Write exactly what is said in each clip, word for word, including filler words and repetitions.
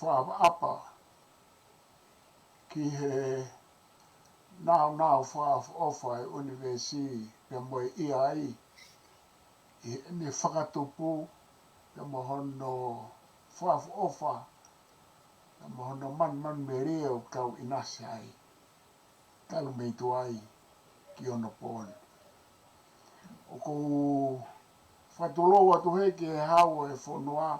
fakaʻapaʻapa ki he naunau fakaʻofoʻofa ʻa e ʻunivēsi pea mo e ʻIa ai, ʻi heʻene fakatupu pea mo hono fakaʻofoʻofa pea mo hono manumanu melie ʻoku tau ʻinasi ai talu mei tuai ki onopooni. ʻOku ou fakatulou atu heni ki he hau ʻo e fonua,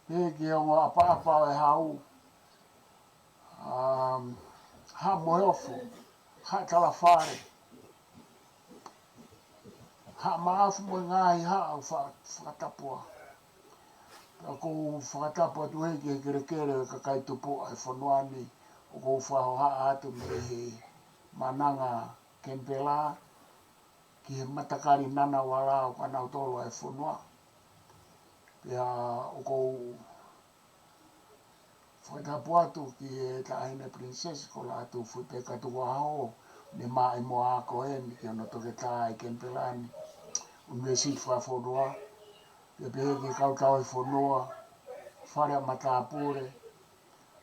pehē ki he ongo ʻapaʻapa ʻo e hau, um, Haʻa Moheofo, Haʻa Talafale, Haʻa Maʻafu mo e ngaahi haʻa ʻoku fa-, fakatapua. Pea ʻoku ou fakatapu atu heni ki he kelekele ʻo e kakai tupuʻa ʻo e fonua ni, ʻoku ou fakahohaʻa atu mei he Mananga Kenipela ki he matakali Ngunnawal ʻo kinautolu ʻa e fonua. Pea ʻoku ou fakatapu atu ki he Taʻahine Pilinisesi ko Lātūfuipeka Tukuʻaho, ne maʻimoa ko eni ki hono toketā ʻi Kenipela ni, ʻUnivēsiti Fakafonua, pea pehē ki he kau tauhi fonua, fale ʻa matāpule,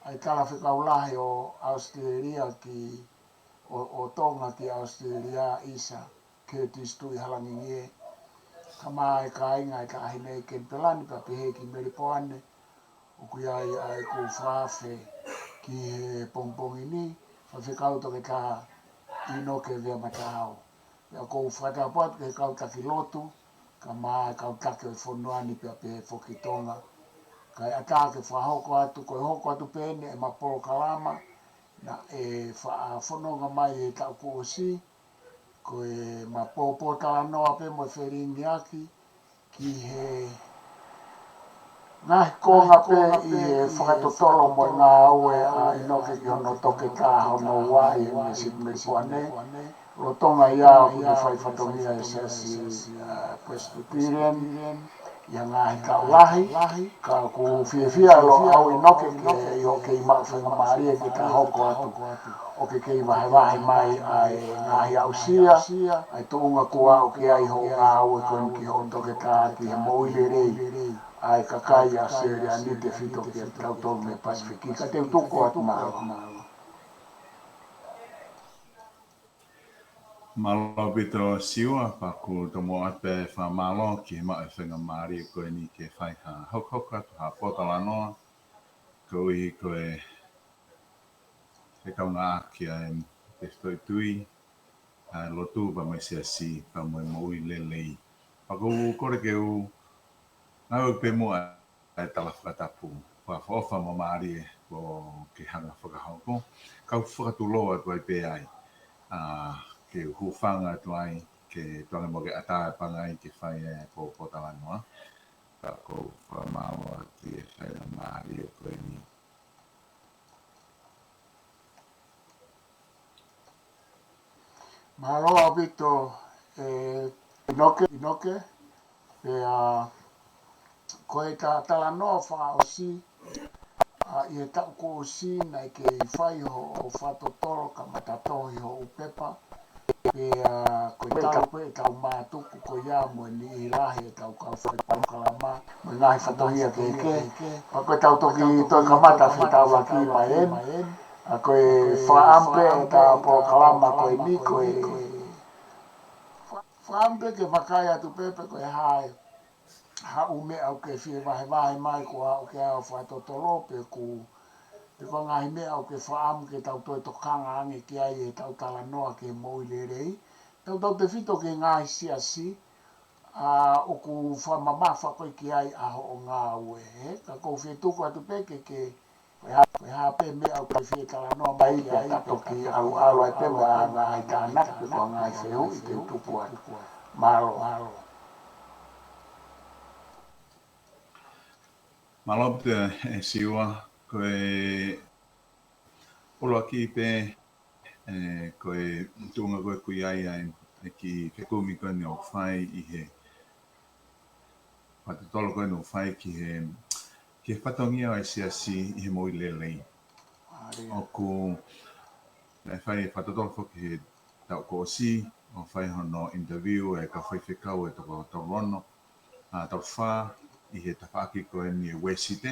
ʻa e talafekau lahi ʻo ʻAositelēlia ki, ʻo, ʻo Tonga ki ʻAositelēlia, ʻIsa Curtis Tuʻihalangingie, kae ʻumaʻā e kāinga ʻa e Taʻahine ʻi Kenipela ni pea pehē ki Melipoane, ʻoku ʻi ai ʻa ʻeku fakaafe ki he pongipongi ni, Faifekau Toketā ʻInoke Veamataau. Pea ʻoku ou fakatapu atu ki he kau taki lotu, kae ʻumaʻā e kau taki ʻo e fonua ni pea pehē foki Tonga. Kae ʻatā ke fakahoko atu, ko e hoko atu pē eni ʻema polokalama, naʻe faʻa fononga mai he taʻu kuo ʻosi, ko ʻema pōpōtalanoa pē mo e felingiaki ki he ngaahi konga pē ʻi he fakatotolo mo e ngāue ʻa ʻInoke ki hono toketā hono ua ʻi he ʻUnivēsiti Melipoane, lolotonga ia ʻoku ne fai fatongia ʻi he Siasi, ʻa, Presbyterian, ʻi ha ngaahi taʻu lahi, ka ʻoku fiefia loa au ʻInoke ke ʻi hoʻo kei maʻu faingamālie ke ta hoko atu ʻo ke kei vahevahe mai ʻa e ngaahi aʻusia, ʻa e tuʻunga kuo aʻu ki ai hoʻo ngāue ko eni ki hoʻo toketā ki he moʻui lelei ʻa e kakai ʻAositelēlia ni, tefito kiate kitautolu mei Pasifiki. Ka te u tuku atu, mālō. Mālō ʻaupito Siua, pea ʻoku ou tomuʻa ʻoatu pē e fakamālō ki he maʻu e faingamālie ko eni ke fai ha hokohoko atu ha pōtalanoa, koeʻuhi ko e fekauʻaki ʻa e tefitoʻi tui, ʻa e lotu pea mo e Siasi, pea mo e moʻui lelei. Pea ʻoku ou kole ke u ngāueʻaki pē muʻa e tala fakatapu fakaʻofoʻofa mo mālie kuo ke hanga ʻo fakahoko. Kau fakatulou atu ai pē ai, ʻa, ke u hūfanga atu ai, ke tuku ange muʻa ke ʻatā e pangai ke fai e pō-, pōtalanoa. Pea ʻoku ou fakamālō atu ʻi he faingamālie ko eni. Mālō ʻaupito, ē, ʻInoke, ʻInoke, pea ko e ta-, talanoa fakaʻosi, ʻa, ʻi he taʻu kuo ʻosi naʻe kei fai hoʻo fakatotolo kamata tohi hoʻo pepa, pea ko e talu pē ʻetau mātuku ko ia mo e niʻihi lahi ʻetau kau fai polokalama, mo e ngaahi fatongia kehekehe, pea ko ʻetau toki toe kamata fetaulaki mai eni, ʻa, ko e fakaʻamu pē ʻeta polokalama ko eni, ko e fakaʻamu pē ke vakai atu pē pe ko e hā e, ha ʻū meʻa ʻoku ke fie vahevahe mai kuo aʻu ki ai hoʻo fakatotolo, pe ʻoku, pe ko e ngaahi meʻa ʻoku ke fakaʻamu ke tau toe tokanga ange ki ai ʻi heʻetau talanoa ki he moʻui lelei. Tautautefito ki he ngaahi siasi, ʻa, ʻoku fakamamafa ko ē ki ai ʻa hoʻo ngāue, ē? Ka ʻoku ou fie tuku atu pē ke, ke, ko e hā, ko e hā pē meʻa ʻoku ke fie talanoa mai ki ai, pea ta toki ʻalu, ʻalu ai pē mo e ngaahi tānaki pe ko e ngaahi fehuʻi te u tuku atu. Mālō. Mālō ʻaupito, ē, Siua, ko e ʻuluaki pē, ē, ko e tuʻunga ko ē ʻoku ʻi ai ʻa e, ʻa e kiʻi fekumi ko eni ʻoku fai ʻi he fakatotolo ko eni ʻoku fai ki he, ki he fatongia ʻo e siasi ʻi he moʻui lelei. ʻA ia. ʻOku, naʻe fai e fakatotolo foki he taʻu kuo ʻosi, ʻo fai hono interview e kau faifekau ʻe toko tolu ono, ʻa, tolu fā, ʻi he tafaʻaki ko eni ʻo e Uēsite,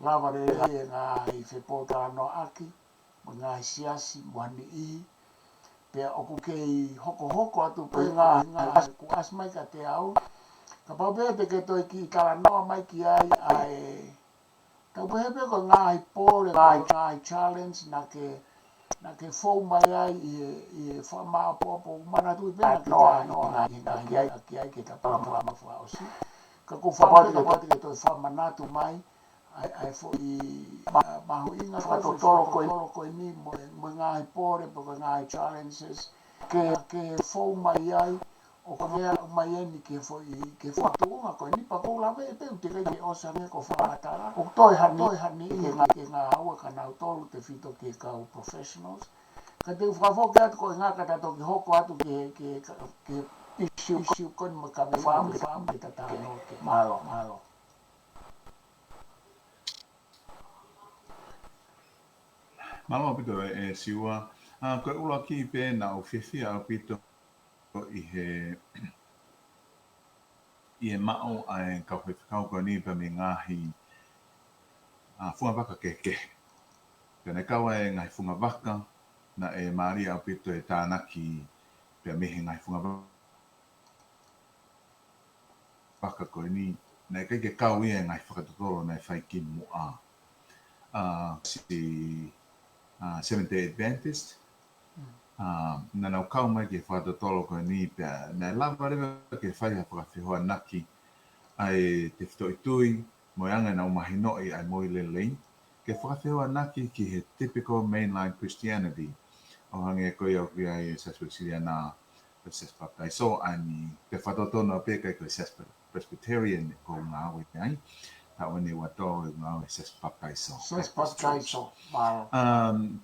lava lelei e ngaahi fepōtalanoaʻaki mo e ngaahi siasi mo ha niʻihi. Pea ʻoku kei hokohoko atu pē ngaahi, ngaahi kuo ʻasi mai kiate au. Kapau pē te ke toe kiʻi talanoa mai ki ai ʻa e, tau pehē pē ko e ngaahi pole, ngaahi, ngaahi challenge naʻa ke, naʻa ke fou mai ai ʻi he, ʻi he fakamāʻopoʻopo, manatuʻi pē naʻa ke noa, noa, ngaahi, ngaahi, ngaahi, ki ai ke ta pala, pala, ma fua ʻosi. Ka ko fapati ke, pati ke toe fakamanatu mai ʻa e, ʻa e foʻi ma-, mahuʻinga fakatotolo ko ē, totolo ko eni mo e, mo e ngaahi pole, pe ko e ngaahi challenges ke, ke fou mai ai, ʻo ko e meʻa, mai eni ke foʻi, ke foʻi tuʻunga ko eni pea ʻoku ou lave pē ʻoku teʻeki ai ke ʻosi ange ko e fakamatala. ʻOku toe hani, toe hani ke ngā, ke ngāue ʻa kinautolu tefito ki he kau professionals. Ka te u fakafoki atu ko e ʻuhinga ka ta toki hoko atu ki he, ki he, ki he issue, issue ko eni mo e kaveinga, mo e kaveinga ke ta talanoa ki ai. Mālō, mālō. Mālō ʻaupito e, e Siua. ʻA, ko e ʻuluaki pē naʻá ku fiefia ʻaupito ʻi he, ʻi he maʻu ʻa e kau faifekau ko eni pea mei he ngaahi, ʻa, funga vaka kehekehe. Pea naʻe kau ai e ngaahi funga vaka naʻe mālie ʻaupito e tānaki pea mei he ngaahi funga vaka vaka ko eni, naʻe ʻikai ke kau ia he ngaahi fakatotolo naʻe fai kimuʻa. ʻA, si, ʻa, Seventh Day Adventist, ʻa, naʻa nau kau mai ki he fakatotolo ko eni pea naʻe lava leva ke fai ha fakafehoanaki ʻa e tefitoʻi tui, mo e anga ʻenau mahinoʻi ʻa e moʻui lelei, ke fakafehoanaki ki he typical mainline Christianity. ʻO hangē ko ia ʻoku ʻi ai e Siasi Uēsiliana, ko e Siasi Papitaiso, ʻa eni, pea fakatotonu pē ʻikai ko e Siasi Presbyterian ʻoku ou ngāue ai. Taʻu eni ʻoku ou ngāue he Siasi Papitaiso. Siasi Papitaiso, mālō. Um,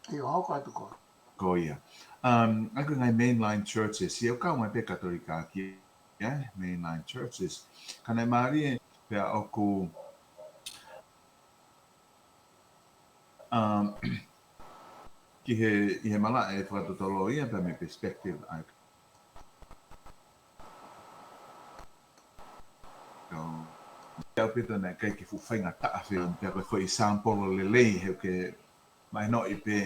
ʻIo, hoko atu koe. Ko ia. Um, ʻa ia ko e ngaahi mainline churches, ʻoku kau mai pē Katolika ki ai, mainline churches. Ka naʻe mālie pea ʻoku, um, ki he, ʻi he malaʻe fakatotolo ia pea mei he perspective ʻa e ʻaupito naʻe ʻikai ke fuʻu faingataʻa fē, pea ko e foʻi sampolo lelei he ʻoku ke mahinoʻi pē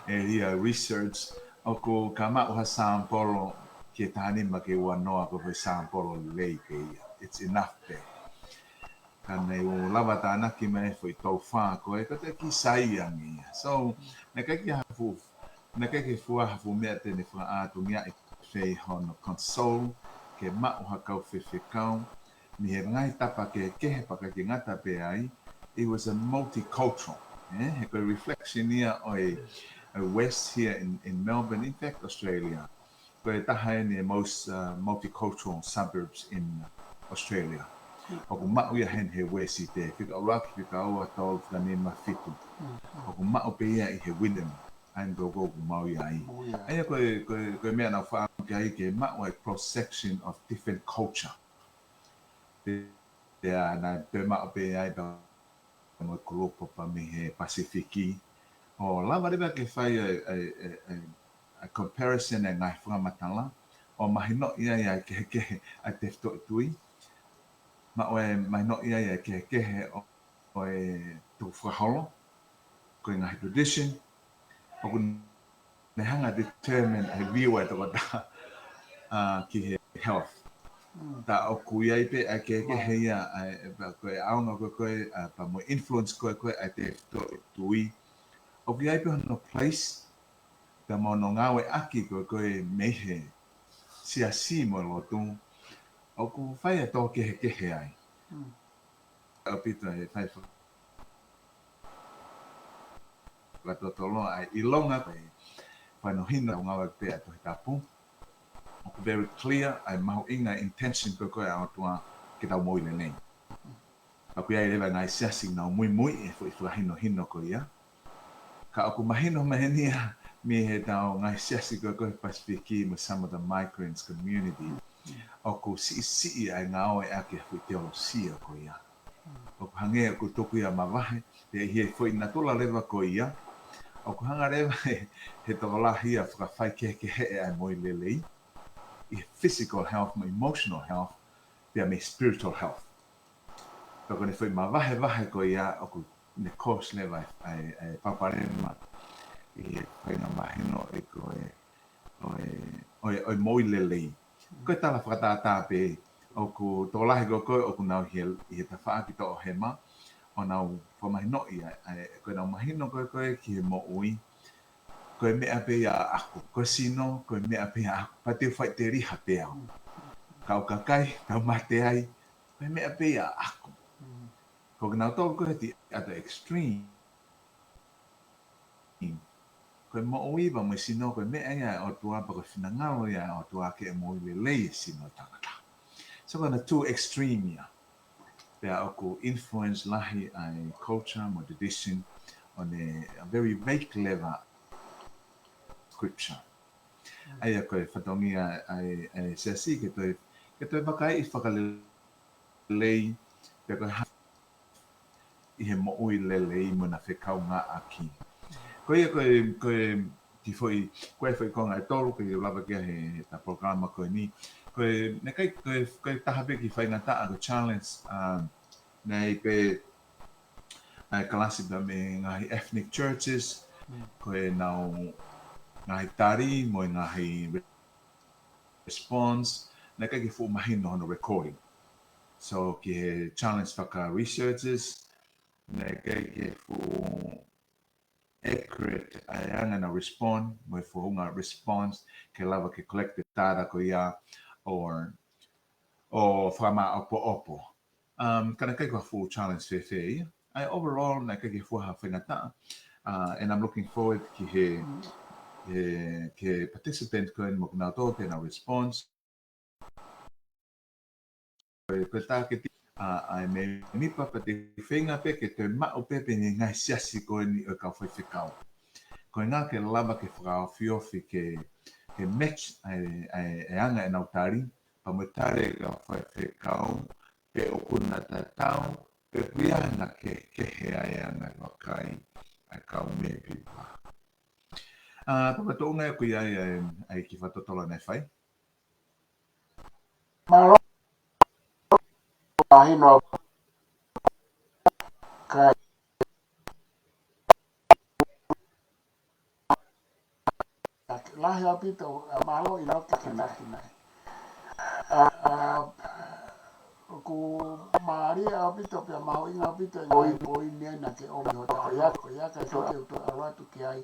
ʻe ia research, ʻoku ka maʻu ha sampolo ki he taha nima ki he ua noa ko e foʻi sampolo lelei pē ia. It's enough pē. Ka naʻe u lava tānaki mai foʻi tolu fā ko ē, ko e kiʻi sai ange ia. So, naʻe ʻikai ke ha fuʻu, naʻe ʻikai ke fuʻu ha fuʻu meʻa te ne fakaʻātungiaʻi fē hono console, ke maʻu ha kau faifekau mei he ngaahi tapa kehekehe pea ʻikai ke ngata pē ai, it was a multicultural, eh? He ko e reflection ia ʻo e, ʻo e West here in, in Melbourne, in fact, Australia. Ko e taha eni e most, uh, multicultural suburbs in Australia. ʻOku maʻu ia heni he West ʻi he fika ʻuluaki, fika ua, tolu, fika nima, fitu. ʻOku maʻu pē ia ʻi he Wyndham. ʻA ia ko ē ʻoku mau ʻi ai. Mau ʻi ai. ʻA ia ko e, ko e, ko e meʻa naʻá ku fakaʻamu ki ai ke maʻu e cross section of different culture. Pea, pea naʻe toe maʻu pē ai pea mo e kulupu pea mei he Pasifiki. ʻO lava leva ke fai e, e, e, e, e comparison e ngaahi fakamatala. ʻO mahinoʻi ai ʻa e kehekehe ʻa e tefitoʻi tui. Maʻu e mahinoʻi ai ʻa e kehekehe ʻo ʻo e tukufakaholo, ko e ngaahi tradition, ʻoku ne hanga determine ʻa e view ʻa e tokotaha, uh, ki he health. Mm. Tā ʻoku ʻi ai pē ʻa e kehekehe ia, ʻa e, ʻa e, ko e ʻaonga ko ē, ko ē, uh, pea mo e influence ko ē, ko ē ʻa e tefitoʻi tui. ʻOku ʻi ai pē hono place, pea mo hono ngāueʻaki ko ē, ko ē mei he siasi mo e lotu. ʻOku fai e tō kehekehe ai. Mm. ʻAupito e fai fa-, fakatotolo ʻa e ʻilonga ko e fakahinohino ʻa e ngāue pē ʻa e Tohi Tapu. ʻOku very clear ʻa e mahuʻinga intention ko ē, ko ē ʻa e ʻOtua ke tau moʻui lelei. Pea ʻoku ʻi ai leva ngaahi siasi naʻa nau muimui he foʻi fakahinohino ko ia. Ka ʻoku mahino mai eni ia mei heʻetau ngaahi siasi ko ē, ko ē he Pasifiki mo some of the migrants community. ʻOku siʻisiʻi ʻa e ngāueʻaki ʻa e foʻi teolosia ko ia. ʻOku hangē ʻoku tuku ia mavahe, pea ʻi he foʻi natula leva ko ia, ʻoku hanga leva he, he tokolahi ia ʻo fakafaikehekeheʻi ʻa e moʻui lelei ʻi he physical health mo e emotional health, pea mei he spiritual health. Pea ko ʻene foʻi mavahevahe ko ia ʻoku ne cause leva ʻa e, ʻa e, ʻa e palopalema ʻi he faʻahinga mahino ʻi ko ē, ʻo e, ʻo e, ʻo e moʻui lelei. Ko e tala fakatātā pē, ʻoku tokolahi ko ē ʻoku nau ʻi he, ʻi he tafaʻaki toʻohema, ʻo nau fakamahinoʻi ʻa e, ʻa e, ko ʻenau mahino ko ē, ko ē ki he moʻui, ko e meʻa pē ia ʻaʻaku, ko e sino, ko e meʻa pē ia ʻaʻaku, pea te u faʻiteliha pē au. Ka u kakai, tau mate ai, ko e meʻa pē ia ʻaʻaku. Mm. Ko kinautolu ko ē he, at the extreme, ko e moʻui pea mo e sino ko e meʻa ia ʻa e ʻOtua pea ko e finangalo ia ʻa e ʻOtua ke moʻui lelei e sino ʻo e tangata. So ko e two extreme ia. Pea ʻoku influence lahi ʻa e culture mo e tradition on a very vague level scripture. ʻA ia ko e fatongia ʻa e, ʻa e siasi ke toe, ke toe vakaiʻi fakalelei, pea ko e hā ʻi he moʻui lelei mo ʻena fekaungāʻaki. Ko ia ko e, ko e kiʻi foʻi, ko e foʻi konga ʻe tolu, ke lava ki ai he, he ta polokalama ko eni. Ko e, naʻe ʻikai, ko e, ko e taha pē kiʻi faingataʻa ko e challenge, um, naʻe ʻi pē ʻa e kalasi pea mei he ngaahi ethnic churches, ko ʻenau ngaahi tali mo e ngaahi response, naʻe ʻikai ke fuʻu mahino hono recording. So, ki he challenge faka-researchers, naʻe ʻikai ke fuʻu accurate ʻa e anga ʻenau respond, mo e founga response, ke lava ke collect the data ko ia, or, ʻo fakamāʻopoʻopo. Um, ka naʻe ʻikai ko ha full challenge fēfē ia. ʻA ia overall, naʻe ʻikai ke fuʻu ha faingataʻa. Uh, and I'm looking forward ki he, he, ki he participant ko eni mo kinautolu ki heʻenau response. Ko e, ko e tāketi, uh, ʻa e mēmipa pea te u feinga pē ke toe maʻu pē pē ʻi he ngaahi siasi ko eni ʻo e kau faifekau. Ko e ʻuhinga ke lava ke fakaofiofi ke, ke match ʻa e, ʻa e, ʻa e anga ʻenau tali, pea mo e tali ʻa e kau faifekau, pe ʻoku na tatau, pe ʻoku ʻi ai hano kehekehe ʻa e anga e vakai ʻa e kau mēmipa. ʻA, pea ko e tuʻunga ia ʻoku ʻi ai ʻa e, ʻa e kiʻi fakatotolo naʻe fai. Mālō. Mahino. Ka lahi ʻaupito, ʻa, mālō ʻi he lau ke ke naki nai. ʻA, ʻa, ʻoku mālie ʻaupito pea mahuʻinga ʻaupito ʻi he ngaahi poini naʻa ke ʻomi hotau ia, ko ia ka ke ke uto ʻalu atu ki ai.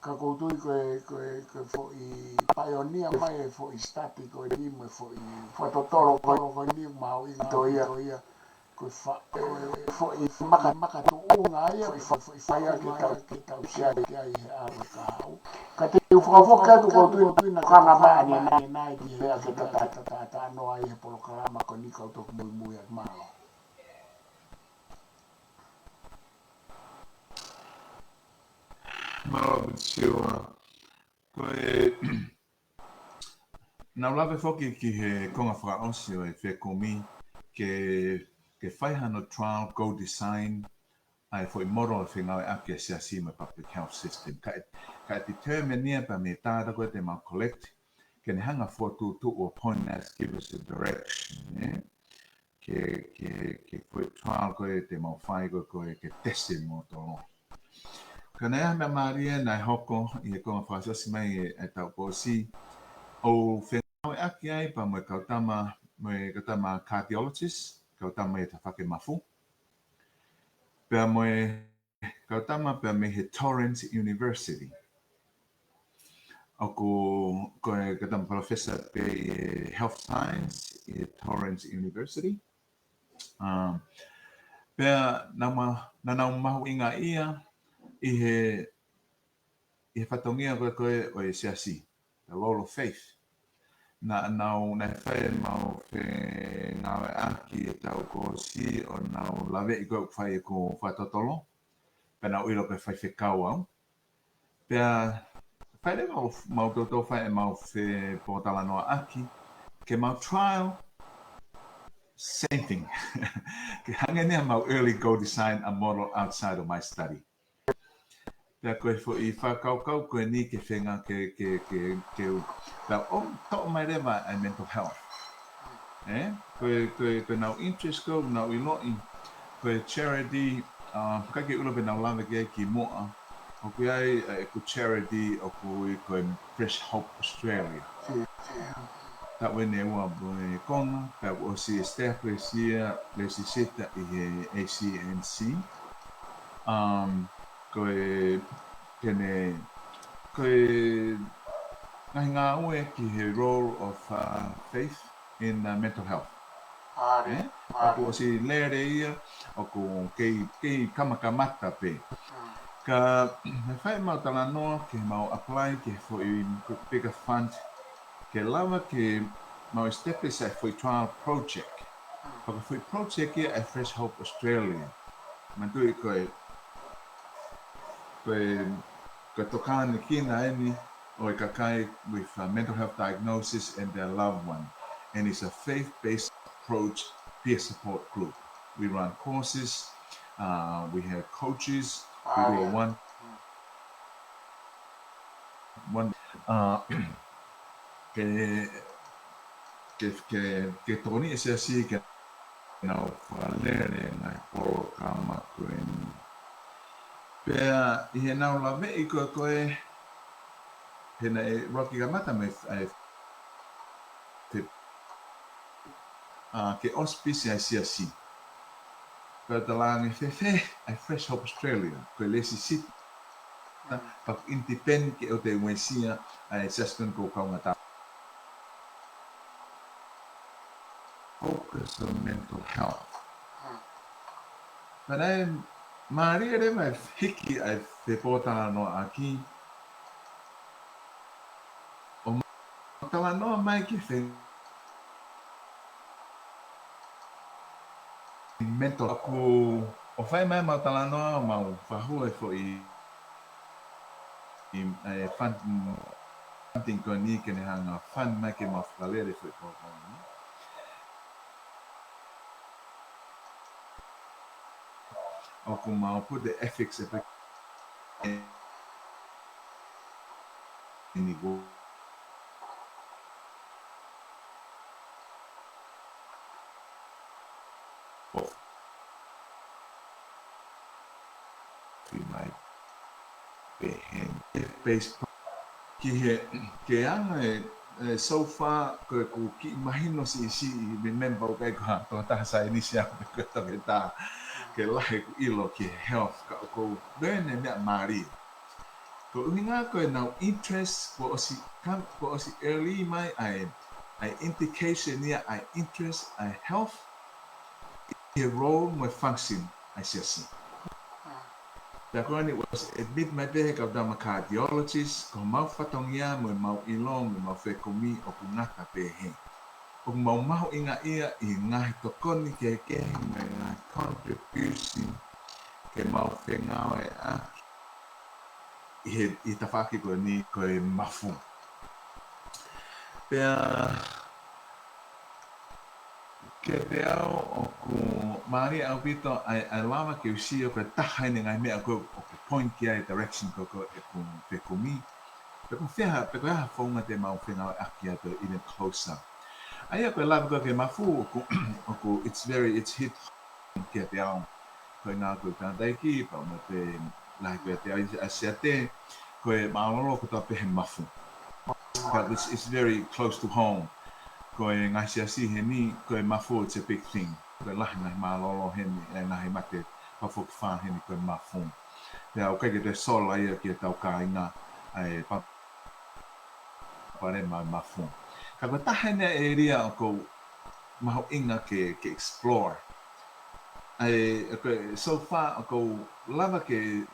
Ka ʻoku ou tui ko e, ko e, ko e foʻi paionia mai e foʻi study ko eni mo e foʻi fakatotolo ko eni mahuʻinga ʻaupito ia. Ko e fa-, ko e foʻi maka, makatuʻunga ia, foʻi fa-, foʻi faia ke tau, ke tau sia ke ai he ʻalu ka hau. Ka te u fakafoki atu ko tui, tui na kanga mai ʻanenai, ʻanenai ki he ʻa ke tata, tata, tata noa ʻi he polokalama ko eni kau toki muimui atu mālō. Mālō, Siua. Ko e, naʻa ku lave foki ki he konga fakaʻosi ʻo e fekumi ke, ke fai hano trial goal design ʻa e foʻi model ʻo e fengāueʻaki ʻa e siasi mo e public health system. Ka e, ka e determine ia pea mei he data ko ē te mau collect, ke ne hanga fokotuʻutuʻu ʻo point us, give us a direction, ē? Ke, ke, ke ko e trial ko ē te mau fai ko ē, ko ē ke tesi mo tolo. Ka naʻe ʻi ai ha meʻa mālie naʻe hoko ʻi he konga fakaʻosi mai ʻe, ʻe tau posi. ʻOku fengāueʻaki ai pea mo e kau tama, mo e kau tama cardiologist, kau tama ʻi he tafaʻaki mafu. Pea mo e kau tama pea mei he Torrens University. ʻOku, ko e kau tama professor pē ʻi he health science ʻi he Torrens University. Um, pea naʻa ma-, naʻa nau mahuʻingaʻia ʻi he, ʻi he fatongia ko ē ko ē ʻo e siasi, the role of faith. Naʻa nau, naʻe fai ʻemau fengāueʻaki ʻi he taʻu kuo ʻosi ʻo nau laveʻi ko ē ʻoku fai ʻeku fakatotolo. Pea nau ʻilo ko e faifekau au. Pea fai leva ʻemau, mau toutou fai ʻemau fepōtalanoaʻaki ke mau trial same thing. Ke hangē ni ʻemau early goal design a model outside of my study. Pea ko e foʻi fakakaukau ko eni ke feinga ke, ke, ke, ke u, pea ʻomi toʻo mai leva ʻa e mental health. Ē? Ko e, ko e, ko ʻenau interest ko ē, nau ʻiloʻi, ko e charity, uh, ʻikai ke u ʻilo pe nau lave ki ai kimuʻa. ʻOku ʻi ai, uh, ʻeku charity ʻoku ui ko e Fresh Hope Australia. Taʻu ʻe ua mo e konga, pea kuo ʻosi establish ia, lēsisita ʻi he A C N C. Um, ko e, ke ne, ko e ngaahi ngāue ki he role of, uh, faith in, uh, mental health. Mālie, ē? Mālie. Kuo ʻosi lele ia, ʻoku kei, kei kamakamata pē. Mm. Ka, he fai mau talanoa ke mau apply ki he foʻi bigger fund, ke lava ke mau establish ai foʻi trial project. Pea ko e foʻi project ia ʻa e Fresh Hope Australia. Manatuʻi ko e, ko e, ko e tokānikina eni ʻo e kakai with, uh, mental health diagnosis and their loved one. And it's a faith-based approach, peer support group. We run courses, uh, we have coaches, we do a one, one, uh, ke, ke, ke, ke tokoni e siasi ke nau fakalele ngaahi polokalama ko eni. Pea ʻi heʻenau laveʻi ko ē, ko ē, he naʻe ʻuluaki kamata mei ai, te, ʻa, ke auspisi ʻa e siasi. Pea talaange fēfē ʻa e Fresh Hope Australia, ko e lēsisita, pea ʻoku independent ke ʻoua te uesia ʻa e siasi ko eni ʻoku ou kaungā tau. Focus on mental health. Pea naʻe mālie leva e hiki ʻa e fepōtalanoaʻaki ʻo mau talanoa mai ki he mental, ʻoku, ʻo fai mai mau talanoa, mau fakahū e foʻi, ʻi, e fund, funding ko eni ke ne hanga fund mai ke mau fakalele e foʻi polokalama ni. ʻOku mau put the ethics application in the world. Fi mai pehē. Based ki he, ke anga e, e, so far, ko e ʻoku kiʻi mahino siʻisiʻi, remember ʻoku ʻikai ko ha tokotaha saienisi au pe ko e toketā, ke lahi ʻeku ʻilo ki he health, ka ʻoku ou learn e meʻa mālie. Ko e ʻuhinga ko ʻenau interest, kuo ʻosi, kam-, kuo ʻosi early mai ʻa e, ʻa e indication ia ʻa e interest ʻa e health, ʻi he role mo e function ʻa e siasi. Pea ko eni ʻoku ʻosi admit mai pē he kau tama cardiologist, ko homau fatongia mo ʻemau ʻilo mo ʻemau fekumi ʻoku ngata pehē. ʻOku mau mahuʻingaʻia ʻi he ngaahi tokoni kehekehe mo e ngaahi contribution ke mau fengāueʻaki ʻi he, ʻi he tafaʻaki ko eni ko e mafu. Pea kiate au ʻoku mālie ʻaupito ʻa e, ʻa e lava ke u sio ko e taha eni e ngaahi meʻa ko ē ʻoku point ki ai e direction ko ē ʻeku fekumi. Pe ko e hā, pe ko e hā e founga te mau fengāueʻaki atu even closer. ʻA ia ko e lava ko ē ke mafu ʻoku, ʻoku it's very, it's hit kiate au. Ko e ngaahi ko e Kanataiki, pea mo e lahi kiate au ʻi ʻAsiate, ko e mālōlō kotoa pē he mafu. But it's, it's very close to home. Ko e ngaahi siasi heni, ko e mafu it's a big thing. Ko e lahi ngaahi mālōlō heni, e ngaahi mate fafokifā heni ko e mafu. Pea ʻoku ʻikai ke toe sola ia ki heʻetau kāinga, ʻa e pa-, palopalema mafu. Ka ko e taha eni e area ʻoku ou mahuʻinga ke, ke explore. ʻA e, ʻoku, so far, ʻoku ou lava ke,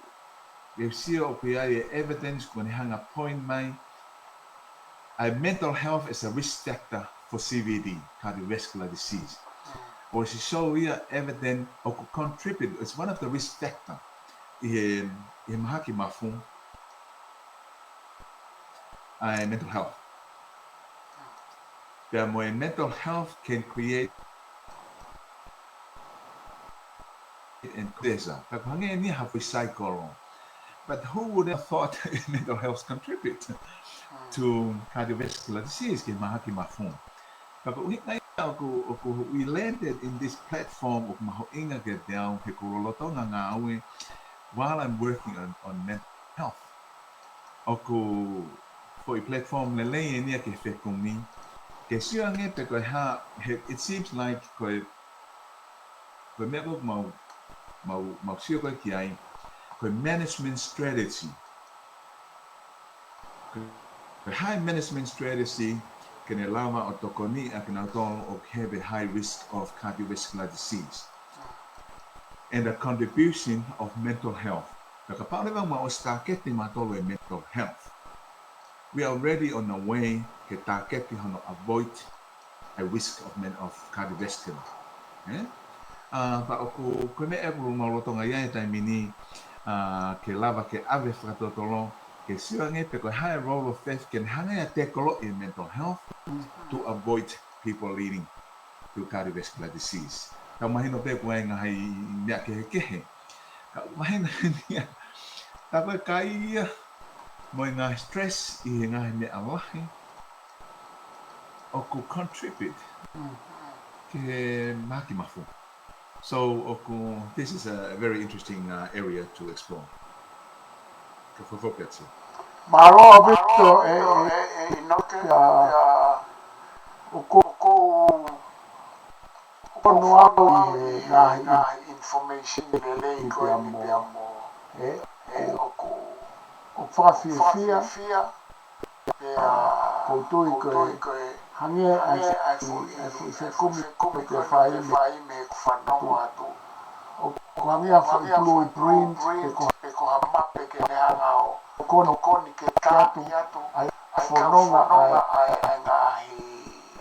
ke sio ʻoku ʻi ai e evidence kuo ne hanga point mai ʻa e mental health as a risk factor for C V D, cardiovascular disease. ʻOsi show ia evidence ʻoku contribute, it's one of the risk factor ʻi he, ʻi he mahaki mafu, ʻa e mental health. Pea mo e mental health can create and pleasure. Ka ʻoku hangē eni ha foʻi cycle. But who would have thought mental health contribute to cardiovascular disease, ki he mahaki mafu? Ka ko e ʻuhinga ia ʻoku, ʻoku we landed in this platform ʻoku mahuʻinga kiate au he ʻoku ou lolotonga ngāue while I'm working on, on mental health. ʻOku foʻi platform lelei eni ia ke fekumi. Ke sio ange pe ko e hā, he, it seems like ko e, ko e meʻa ko ē ʻoku mau, mau, mau sio ko ē ki ai, ko e management strategy. Ko e hā e management strategy ke ne lava ʻo tokoniʻi ʻa kinautolu ʻoku have a high risk of cardiovascular disease. And the contribution of mental health. Ka kapau leva ʻoku ʻosi tāketi mautolu e mental health, we are already on a way ke tāketi hono avoid a risk of, men- of cardiovascular. Eh? Uh, pea ʻoku, ko e meʻa ʻoku mau lolotonga ʻi ai he taimi ni, uh, ke lava ke ʻave fakatotolo, ke sio ange pe ko e hā e role of faith ke ne hanga ia ʻo tekoloʻi e mental health to avoid people leading to cardiovascular disease. Tau mahino pē ʻoku ʻi ai e ngaahi meʻa kehekehe. Ka mahino ia, tā ko e kai ia, mo e ngaahi stress ʻi he ngaahi meʻa lahi, ʻoku contribute ki he mahaki mafu. So, ʻoku, this is a very interesting, uh, area to explore. Ka fofo pia tsi. Mālō ʻaupito e, e, e, ʻInoke, ʻa, ʻoku, ʻoku, ʻoku ou fonu au ʻi he ngaahi information lelei ko eni pea mo, e, ʻoku, ʻoku fakafiefia, pea ʻoku ou tui ko e, hangē ʻa e foʻi, ʻa e foʻi fekumi ʻoku ke fai mei heʻeku fanongo atu. ʻOku hangē ʻa e foʻi blueprint, pe ko, pe ko ha mape ke ne hanga ʻo tokoni ke taaʻi atu ʻa e fononga ʻa e, ʻa e ngaahi,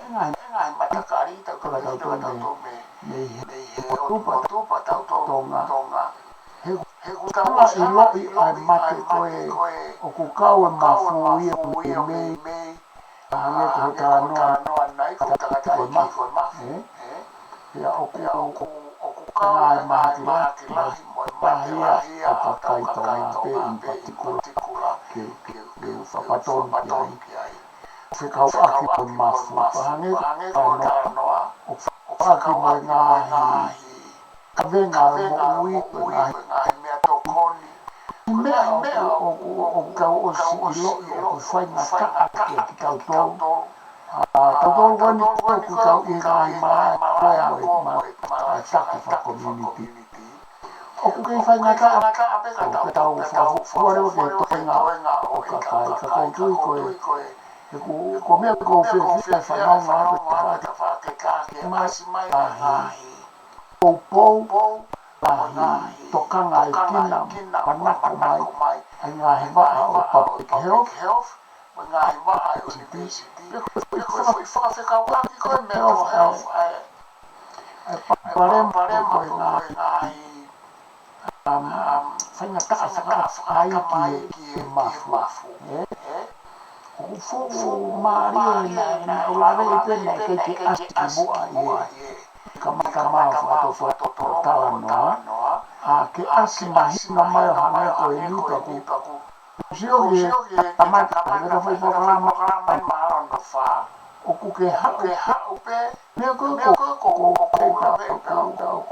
ngaahi matakali, tautolu, tautolu mei, mei he, mei he ʻOtu Motu pea tautolu Tonga. He, he ʻoku tau ʻosi ʻiloʻi ʻa e mate ko ē, ʻoku kau e mafu ia mei, mei, hangē ko e talanoa ʻanenai ko e tangataʻeiki ko e mafu. Eh? Pea ʻoku, ʻoku, ʻoku kau e ngaahi mahaki lahi mo e mate lahi ʻa e kakai Tonga pē in particular ke, ke, ke fakapatonu ki ai. Fekauʻaki mo e mafu, pea hangē ko e talanoa, ʻoku fekauʻaki mo e ngaahi kavenga ʻo e moʻui, ko e ngaahi, ngaahi meʻa tokoni. Meʻa, meʻa ʻoku, ʻoku, ʻoku tau ʻosi ʻiloʻi ʻoku faingataʻa kiate kitautolu. ʻA, tautolu ko eni ʻoku tau ʻi he ngaahi malaʻe ko ē mo e, mo e, mo e taki faka-community. ʻOku kei faingataʻa pē ka tau, tau fakafuafua leva ki he toenga ʻo e kakai, ka ʻoku ou tui ko e, he ʻoku, ko e meʻa ʻoku ou fiefia he fanongo atu ki he tafaʻaki ke ʻasi mai ʻa e ngaahi poupou, ngaahi tokangaekina, manako mai ʻa e ngaahi vaʻa ʻo e public health, mo e ngaahi vaʻa ʻo e university. Pe ko e, pe ko e foʻi fakafekauʻaki ko e mental health ʻa e, ʻa e palopalema ko e ngaahi, um, faingataʻa fakaʻatamai ki he, ki he mafu. Eh? ʻOku fuʻu mālie naʻa, naʻa ku lave pē naʻe ʻikai ke ʻasi ki muʻa ʻi he kamata mai ʻo fakatotolo talanoa, ʻa, ke ʻasi mahino mai ʻo hangē ko eni pea ʻoku sio ki he kamata mai ʻo e foʻi polokalama ʻi he māhina hono fā. ʻOku ke haʻu, ke haʻu pē, meʻa ko ē ʻoku, ʻoku,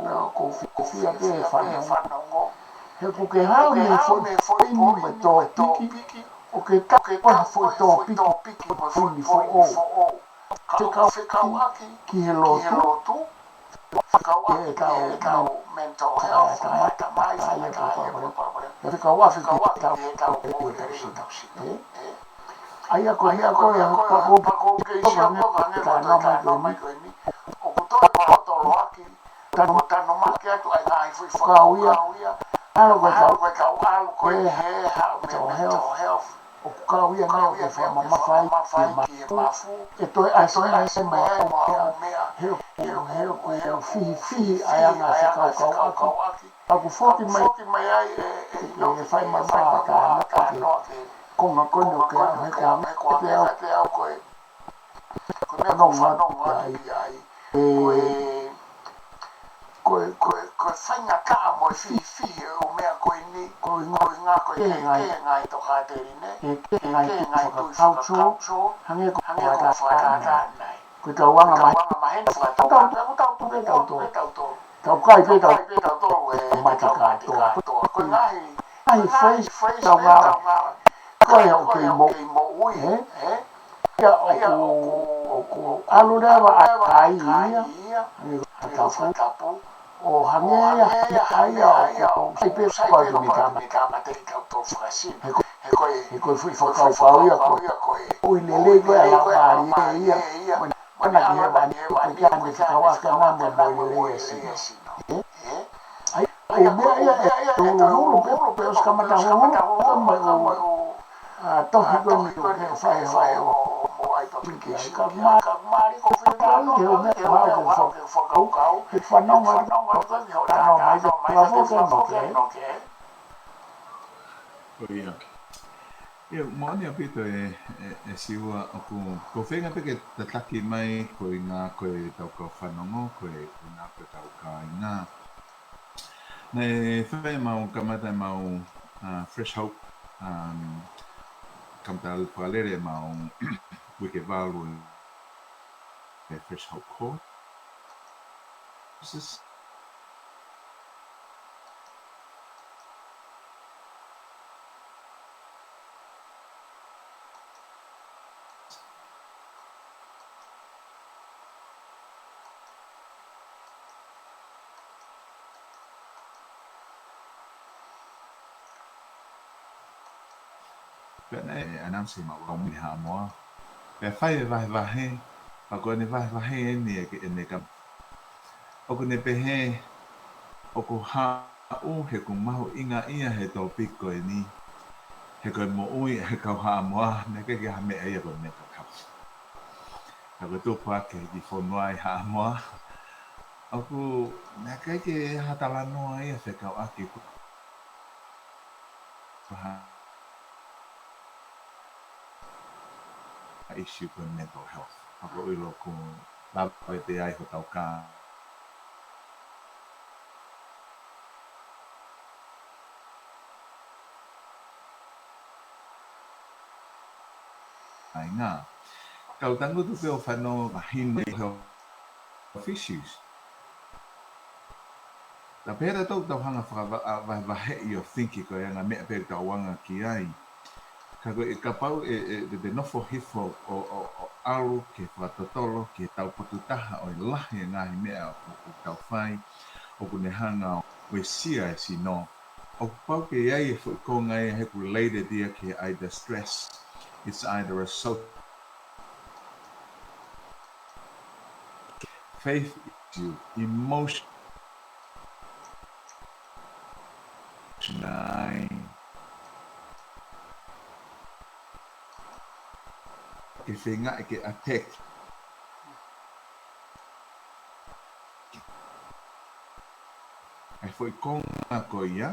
ʻoku, ʻoku fiefia pē he fanongo. He ʻoku ke haʻu mei he foʻi poini mo e tōpiki, ʻoku ke taʻu ko e foʻi tōpiki mo e poini foʻou. Fekauʻaki ki he lotu, fekauʻaki ki heʻetau mental health, ʻatamai, ʻatamai, fekauʻaki ki heʻetau moʻui lelei ʻo taʻu siʻi. ʻA ia ko e meʻa ko ē, pea ʻoku ou kei sio ko e hangē ko e talanoa mai ko eni, ʻoku toe fakatotoloaki, tanu, tanumaki atu ʻa e ngaahi foʻi fakakaukau ia. ʻAlu ko ē ʻetau, ʻalu ko ē ʻetau haʻu mei he mental health. ʻOku kau ia naʻa ke fakamamafaʻi ki he mafu. ʻE toe ʻasi mai mo e ʻū meʻa. He ʻoku, he ʻoku fihifihi ʻa e anga fakakaukauʻaki. ʻOku foki mai, foki mai ai e, e, e fai mai ʻa e talanoa ki he konga ko eni ʻoku ke ʻalu he ko e hangē ko au ko e Ko e meʻa ʻoku ou fanongo atu ki ai, ko e, ko e, ko e, ko e faingataʻa mo e fihifihi ʻo e ʻū meʻa ko eni, ko e ʻuhinga ko e kehe, kehe ngaahi tokāteline, kehe ngaahi tui faka-culture, hangē ko e fakatātā ʻanenai. Ko ʻetau anga maheni fakatau, tau, tau, tau, tau kai pē tautolu e mate kātoa. Ko e ngaahi, ngaahi phrase ʻoku tau ngāueʻaki. Ko e ʻoku kei moʻui, ē? Ia ʻoku, ʻoku ʻalu leva ʻa e kai ia, ʻa e fakatapu, ʻo hangē ia, ʻa ia ʻoku sai pē ʻoku pau ke ne tāmateʻi tautolu fakasino. He ko e, he ko e foʻi fakakaukau ia ko e, ʻoku lelei ko e ʻalu mālie ia, mo ʻene hanga ki he vani, ko e ʻikai ke ne fekauʻaki ʻana mo e moʻui lelei ʻa e sino. Ē? ʻA ia, ʻa ʻe meʻa ia ʻe ulu ulu pē, pea ʻosi kamata ulu ulu pē mo e ʻū, ʻa, tohi ko eni ʻoku fai ʻo, ʻo, ʻo ai toki ki ai. Ka ma, ka ma li ko fai ʻa e meʻa ʻoku fakaʻukaʻu, ke fanongo, fanongo ko eni ʻo fanongo mai, fanongo mai, fanongo mai. ʻIo. ʻIo, moʻoni ʻaupito ē, ē, ē Siua, ʻoku, ʻoku ou feinga pē ke tataki mai koeʻuhi ko ʻetau kau fanongo, ko e, koeʻuhi ko ʻetau kāinga. Naʻe fai ʻemau kamata ʻemau, ʻa, Fresh Hope, um, kamata fakalele ʻemau uike valu ʻe Fresh Hope Courses. Pea naʻe announce ʻemau lau mui Haʻamoa. Pea fai e vahevahe, pea ko ʻene vahevahe eni ʻe, ʻene ka-, ʻoku ne pehē, ʻoku haʻu he ʻoku mahuʻinga ia he tōpiki ko eni, he ko e moʻui ʻa e kau Haʻamoa, naʻe ʻikai ke ha meʻa ia ko e mental health. Ka ko e tupu ake ki he fonua ʻi Haʻamoa, ʻoku, naʻe ʻikai ke ha talanoa ia fekauʻaki ko ha issue ko e mental health. ʻOku ou ʻilo ʻoku lava pē ai hotau kā-, kāinga. Kau tangutu pē ʻo fanongo mahino health issues. Ka pehē ʻoku tau hanga fakava-, ʻa, vahevaheʻi ʻo thinking ko e anga meʻa pē ʻoku tau anga ki ai. Ka ko e kapau ʻe, ʻe, ʻe te nofo hifo ʻo, ʻo, ʻo ʻalu ke fakatotolo ki he tau potu taha ʻo e lahi e ngaahi meʻa ʻoku, ʻoku tau fai, ʻoku ne hanga ʻo uesia e sino. ʻOku pau ke ʻi ai e foʻi konga ia he ʻoku related ia ki he either stress, it's either a social faith issue, emotion, ai. Ke feinga ke attack e foʻi konga ko ia,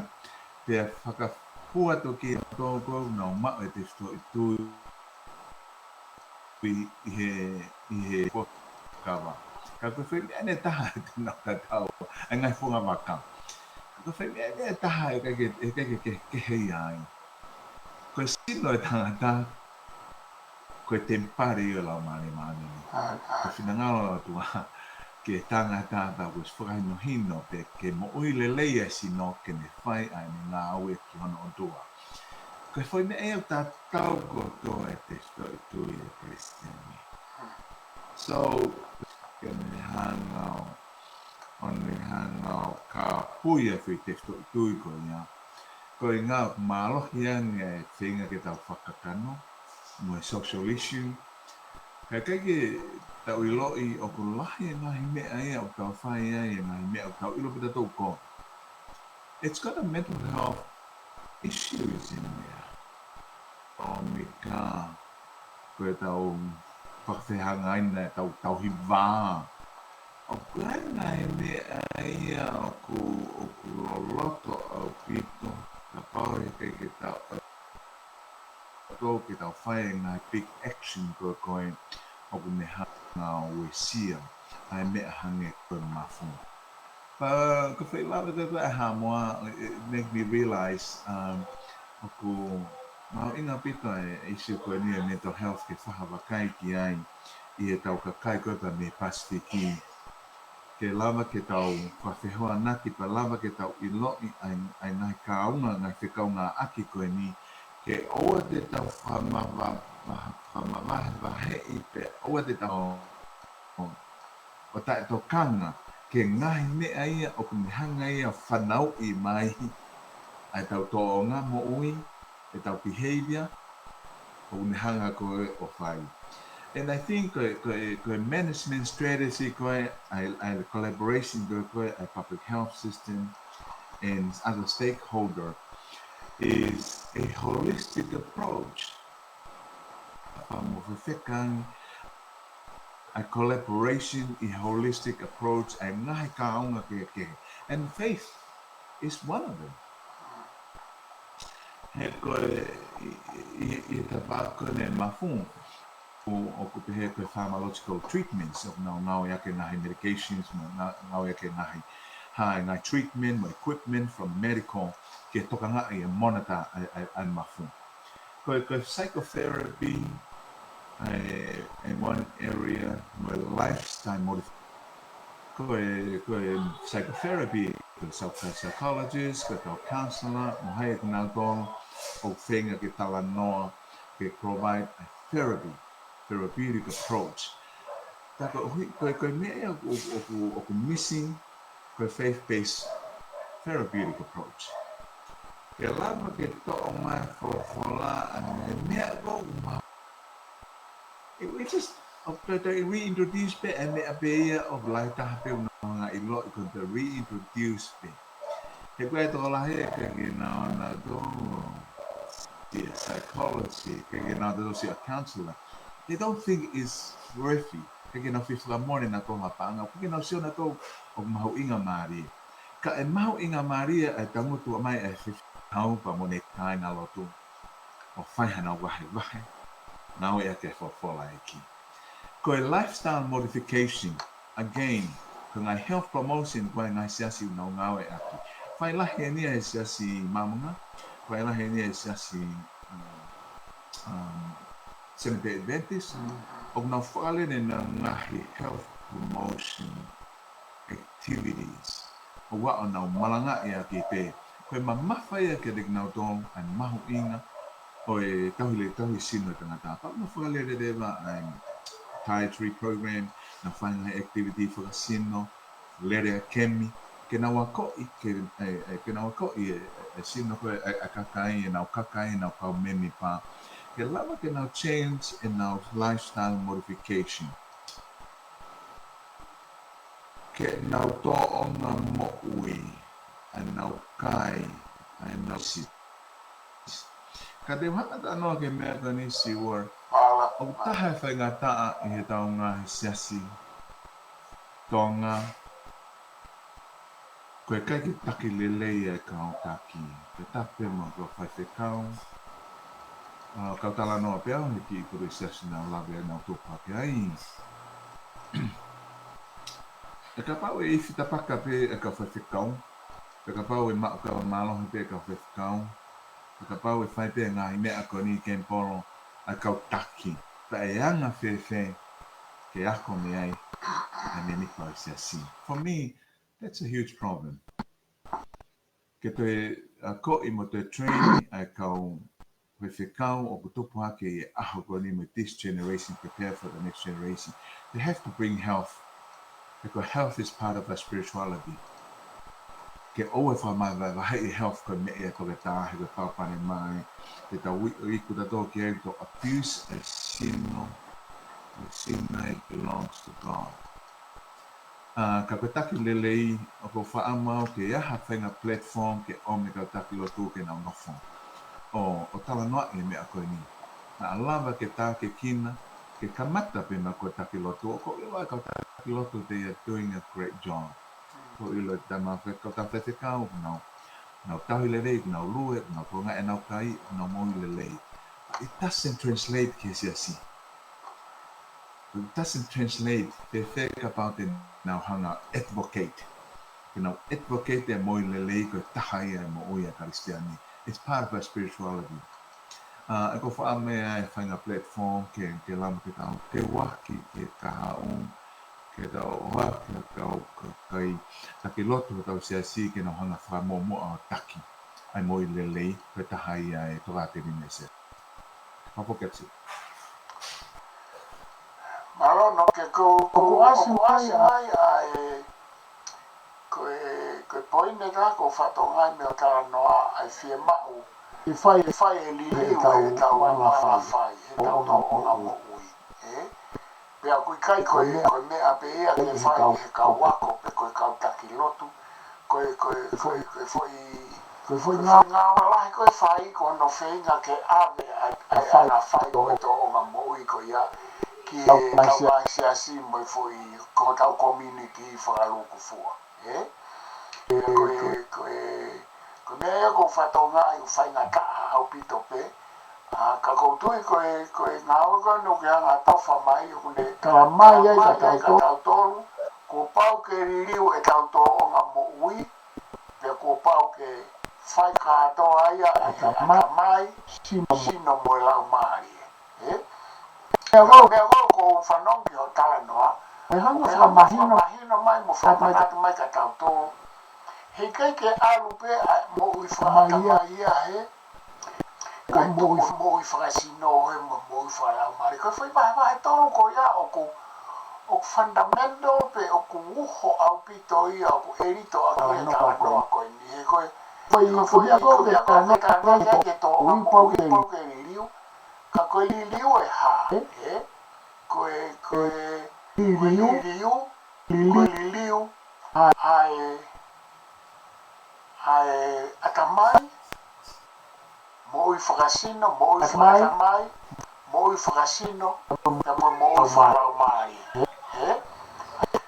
pea fakafua toki ʻa e tō ko ē ʻoku nau maʻu e tefitoʻi tui ʻi, ʻi he, ʻi he fuakava. Ka ko e foʻi meʻa ʻe taha te nau tatau ai, ngaahi fuakava ka. Ka ko e foʻi meʻa ʻe taha ʻe ʻikai ke, ʻe ʻikai ke, ke, kehe ai. Ko e sino e tangata, ko e temipale ʻo e Laumālie Māʻoniʻoni. Ko e finangalo ʻOtua ki he tangata, pea kuo ʻosi fakahinohino pē ke moʻui lelei e sino ke ne fai ʻa ʻene ngāue ki hono ʻOtua. Ko e foʻi meʻa ia ʻoku tatau kotoa e tefitoʻi tui ʻa e Kalisitiane. So, ke ne hanga ʻo, ʻo ne hanga ʻo kāpui ʻa e foʻi tefitoʻi tui ko ia. Ko e ʻuhinga ʻoku mālohi ange e feinga ke tau fakakakano, mo e social issue. Ka ʻikai ke tau ʻiloʻi ʻoku lahi e ngaahi meʻa ia ʻoku tau fai ai, e ngaahi meʻa ʻoku tau ʻilo pē tautolu ko. It's got a mental health issues in there. ʻO mika, ko e tau fakafehangaina e tau, tau hiva. ʻOku ʻi ai e ngaahi meʻa ia ʻoku, ʻoku loloto ʻaupito, kapau ʻe ʻikai ke tau, tau ke tau fai e ngaahi big action ko ē ko ē ʻoku ne hanga ʻo uesia ʻa e meʻa hangē ko e mafu. Pea ko e foʻi lave ko ē ʻa Haʻamoa, it make me realize, um, ʻoku mahuʻinga ʻaupito e issue ko eni e mental health ke fakavakai ki ai ʻi he tau kakai ko ē pea mei Pasifiki. Ke lava ke tau fakafehoanaki, pea lava ke tau ʻiloʻi ʻa e, ʻa e ngaahi kaunga, ngaahi fekaungāʻaki ko eni, ke ʻoua te tau fakamava-, fakamavahevaheʻi pē, ʻoua te tau ʻo taʻetokanga ki he ngaahi meʻa ia ʻoku ne hanga ia ʻo fanauʻi mai ʻa e tau tōʻonga moʻui, e tau behavior, ʻoku ne hanga ko ē ʻo fai. And I think ko e, ko e, ko e management strategy ko ē, ʻa e, ʻa e collaboration ko ē, ko ē, ʻa e public health system, and other stakeholder is a holistic approach. Fakamoʻoni fekau, a collaboration, a holistic approach, ʻa e ngaahi kaunga kehekehe. And faith is one of them. He ko e, i, i, i, i he tafaʻaki ko eni ʻa e mafu, ʻoku, ʻoku pehē ko e pharmacological treatments, ʻoku nau ngāueʻaki e ngaahi medications, mo e ngā-, ngāueʻaki e ngaahi, ha, e ngaahi treatment, mo e equipment from medical, ke tokangaʻi e monitor ʻa e, ʻa e, ʻa e mafu. Ko e, ko e psychotherapy, ʻa e, ʻa e one area, mo e lifestyle modification. Ko e, ko e psychotherapy, ko e psych-, psychologist, ko e kau counselor, mo hai ʻoku nau tō, ʻoku feinga ke talanoa, ke provide a therapy, therapeutic approach. Tā ko e ʻuhi, ko e, ko e meʻa ia ʻoku, ʻoku, ʻoku, ʻoku missing, ko e faith-based therapeutic approach. Ke lava ke toʻo mai e folofola ʻa e meʻa ʻoku mau. It, it just, ʻo, to, to reintroduce pē e meʻa pē ia ʻoku lahi taha pē ʻoku nau hanga ʻiloʻi ko e to reintroduce pē. He ko e tokolahi ʻikai ke nau, nau tō, ʻi he psychology, ʻikai ke nau tō ʻi he counselor. They don't think it's worthy. ʻIkai ke nau fie fakamolemole nautolu ha paʻanga, ʻikai ke nau sio nautolu ʻoku mahuʻinga mālie. Ka ʻe mahuʻinga mālie ʻa e tangutu mai ʻa e fefine pea mo ʻene kāingalotu ʻo fai haʻanau vahevahe, ngāueʻaki e folofola ʻa e ʻEiki. Ko e lifestyle modification, again, ko e ngaahi health promotion ko e ngaahi siasi ʻoku nau ngāueʻaki. Fai lahi eni ʻa e Siasi Māmonga, fai lahi eni ʻa e Siasi, um, um, Seventh-day Adventist, ʻoku nau fakalele ʻenau ngaahi health promotion activities. ʻO ʻoua ʻo nau malangaʻi ʻaki pē. Ko e mamafa ia kiate kinautolu ʻa e mahuʻinga ʻo e tauhi le-, tauhi sino ʻa e tangata. Pea nau fakalele leva ʻa e dietary program, nau fai ngaahi activity fakasino, lele ʻa e kemi, ke nau akoʻi, ke, ʻe, ʻe, ke nau akoʻi e, e sino ko ē ʻa e, ʻa e kakai, ʻenau kakai, ʻenau kau mēmipa. Ke lava ke nau change ʻenau lifestyle modification. Ke nau tōʻonga moʻui, ʻenau kai, ʻenau si-, ka te u hanga talanoa ki he meʻa ko eni, Siua, ʻoku taha e faingataʻa ʻi heʻetau ngaahi siasi Tonga, ko e ʻikai ke taki lelei ʻa e kau taki. Ke tapu mo e kau faifekau, ʻa, kau talanoa pē au he kiʻi puleʻi siasi naʻa nau lave ʻenau tō pē ki ai. ʻE kapau ʻe ifi tapaka pē ʻa e kau faifekau, ʻe kapau ʻe maʻu kava mālohi pē ʻa e kau faifekau, ʻe kapau ʻe fai pē ngaahi meʻa ko eni kemipolo ʻa e kau taki, pea ʻe anga fēfē ke ako mei ai ʻa e mēmipa ʻo e siasi. For me, that's a huge problem. Ke toe, ʻa, akoʻi mo toe train ʻa e kau faifekau ʻoku tupu hake ʻi he ʻaho ko eni mo this generation, prepare for the next generation. They have to bring health, because health is part of our spirituality. Ke ʻoua ʻe fakamavahevaheʻi e health ko e meʻa ia ʻa e toketā, he ko e pau pē ʻene mai, ke tau ui, ui kitautolu ki ai, to abuse a sino, a sino, it belongs to God. ʻA, ka ko e taki lelei, ʻoku ou faʻa maʻu ke ʻi ai ha faʻahinga platform ke ʻomi e kau taki lotu ke nau nofo ʻo, ʻo talanoaʻi e meʻa ko eni. Naʻa lava ke tākiekina, ke kamata pē mo e kau taki lotu, ʻoku ou ʻilo ʻa e kau taki lotu, they are doing a great job. ʻOku ou ʻilo ʻa e tama fe-, kau tama faifekau, nau, nau tauhi lelei, nau lue, nau tokangaʻi ʻenau kai, nau moʻui lelei. But it doesn't translate ki he siasi. It doesn't translate. Fēfē kapau te nau hanga advocate, ke nau advocate e moʻui lelei ko e taha ia e moʻui ʻa e Kalisitiane. It's part of our spirituality. ʻA, ʻe ko e faʻa meʻa e faʻahinga platform ke, ke lava ke tau, ke uaki, ke kahaʻu, ke tau ʻohake ʻa e kau kakai taki lotu ʻo hotau siasi ke nau hanga fakamuʻomuʻa ʻo taki ʻa e moʻui lelei, ko e taha ia e tokāteline ʻa e siasi. Mālō. Ke ko, ko, ʻoku ʻasi mai ʻa e, ko e, ko e poini ʻa e kau fatongia mei he talanoa ʻa e fiemaʻu ke fai, ke fai e liliu ʻetau anga fai, ʻetau tōʻonga moʻui, ē? Pea ʻoku ʻikai ko e, ko e meʻa pē ia ke fai ʻe he kau ako pe ko e kau taki lotu, Ko e, ko e, ko e, ko e foʻi, ko e foʻi ngāue lahi ko ē ʻoku fai ko hono feinga ke ʻave ʻa e, ʻa e, ʻa e anga fai ʻo e tōʻonga moʻui ko ia ki he kau ngaahi siasi mo e foʻi ko hotau community fakalūkufua. Ē? Ko e, ko e, ko e meʻa ia ʻoku ou fakatokangaʻi ʻoku faingataʻa ʻaupito pē. ʻA, ka ʻoku ou tui ko e, ko e ngāue ko eni ʻoku ke hanga ʻo tofa mai ʻoku ne talamai ai kia tautolu, kuo pau ke liliu ʻetau tōʻonga moʻui, pea kuo pau ke fai kātoa ia ʻe he ʻatamai, sino mo e laumālie. Ē? Ko e meʻa ko ē ʻoku ou fanongo ki hoʻo talanoa, ʻoku ke hanga ʻo fakamahino mai mo fakamanatu mai kia tautolu. Heʻikai ke ʻalu pē ʻa e moʻui fakaʻatamai ia he ko e moʻui, moʻui fakasino ē mo e moʻui fakalaumālie. Ko e foʻi vahevahe ʻe tolu ko ia ʻoku, ʻoku fundamental pē ʻoku uho ʻaupito ia ʻoku ʻelito ʻaki e talanoa ko eni. He ko e, ko e, ko e meʻa ko ē ʻoku ke talanoa ki ai ke tōʻonga moʻui pau ke liliu. Ka ko e liliu ʻe hā, ē? Ko e, ko e liliu, ko e liliu ʻa e, ʻa e ʻatamai, moʻui fakasino, moʻui fakaʻatamai, moʻui fakasino, pea mo e moʻui fakalaumālie. Ē?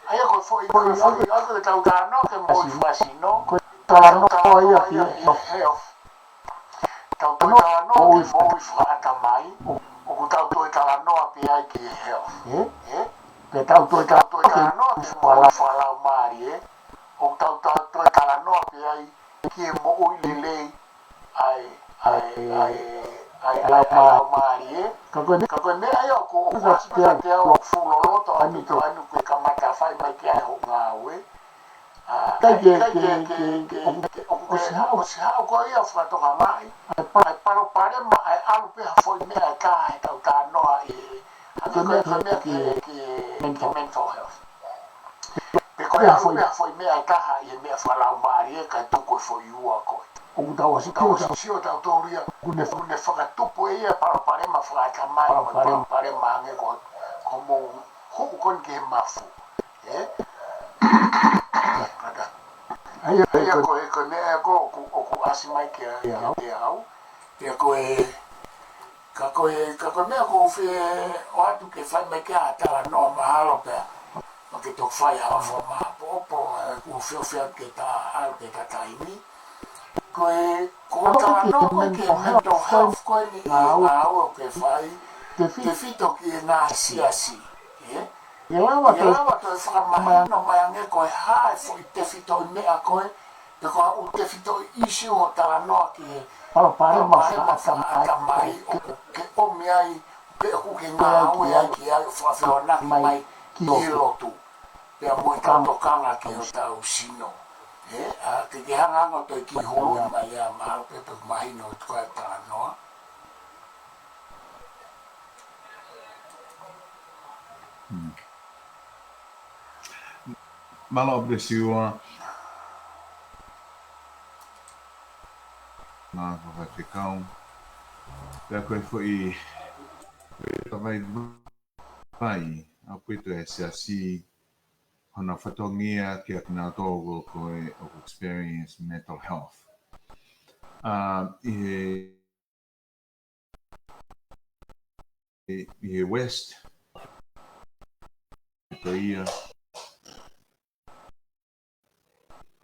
ʻA ia ko e foʻi, ko e foʻi, ʻa ia ko ʻetau talanoa ki he moʻui fakasino, ko e talanoa ia ki he health. Tau toe talanoa ki he moʻui fakaʻatamai, ʻoku tau toe talanoa pē ai ki he health. Ē? Pea tau toe talanoa ki he moʻui fakalaumālie, ʻoku tau, tau toe talanoa pē ai ki he moʻui lelei ʻa e, ʻa e, ʻa e, ʻa e, ʻa e laumālie. Ka ko e meʻa ia ʻoku, ʻoku ʻasi pē kiate au ʻoku fuʻu loloto ʻaupito ʻa eni ʻoku ke kamata fai mai ki ai hoʻo ngāue. ʻA, ʻikai ke, ke, ke, ke, ke, ʻoku ke, ʻosi haʻu, ʻosi haʻu ko ia ʻo fakatokangaʻi ʻa e pa-, ʻa e palopalema ʻa e ʻalu pē ha foʻi meʻa ʻe taha heʻetau talanoa ʻi he, ʻa e meʻa, ko e meʻa ki he, ki he mental health. Pe ko e ʻalu pē ha foʻi meʻa ʻe taha ʻi he meʻa fakalaumālie kae tuku e foʻi ua ko ē. ʻOku tau ʻosi, ʻoku tau ʻosi sio tautolu ia, ʻoku ne, ʻoku ne fakatupu ʻe ia palopalema fakaʻatamai mo e palopalema hangē ko, ko hoʻomou huʻu ko eni ki he mafu. Ē? Kātaki. ʻA ia, ʻa ia ko e, ko e meʻa ē ʻoku, ʻoku ʻasi mai kia, kiate au. Pea ko e, ka ko e, ka ko e meʻa ʻoku ou fie ʻoatu ke fai mai ki ai ha talanoa mahalo pea, ma ke toki fai ha fo ma po po, ē, ʻoku ou fie, fie ke ta, ʻalu ke ta taimi. Ko e, ko e talanoa ko ē ki he mental health ko eni ʻi he ngāue ʻoku ke fai, tefito ki he ngaahi siasi. Ē? ʻE lava, ʻe lava toe fakamahino mai ange ko e hā e foʻi tefitoʻi meʻa ko ē, pe ko e hā e tefitoʻi ʻisiū hoʻo talanoa ki he palopalema fakaʻatamai ʻoku ke ʻomi ai, pe ʻoku ke ngāue ai ki ai ʻo fakafehoanaki mai ki he lotu. Pea mo e tau tokanga ki hotau sino. Ē, ʻa, ke ke hanga ange ʻo toe kiʻi hulu mai ia mahalo pē pe mahino atu ko e talanoa. Hmm. Mālō ʻaupito Siua. Ngaahi faifekau. Pea ko e foʻi, foʻi tavai vai ʻaupito e siasi hono fatongia kia kinautolu ko ē ʻoku experience mental health. ʻA, ʻi he ʻi, ʻi he West. Ko ia.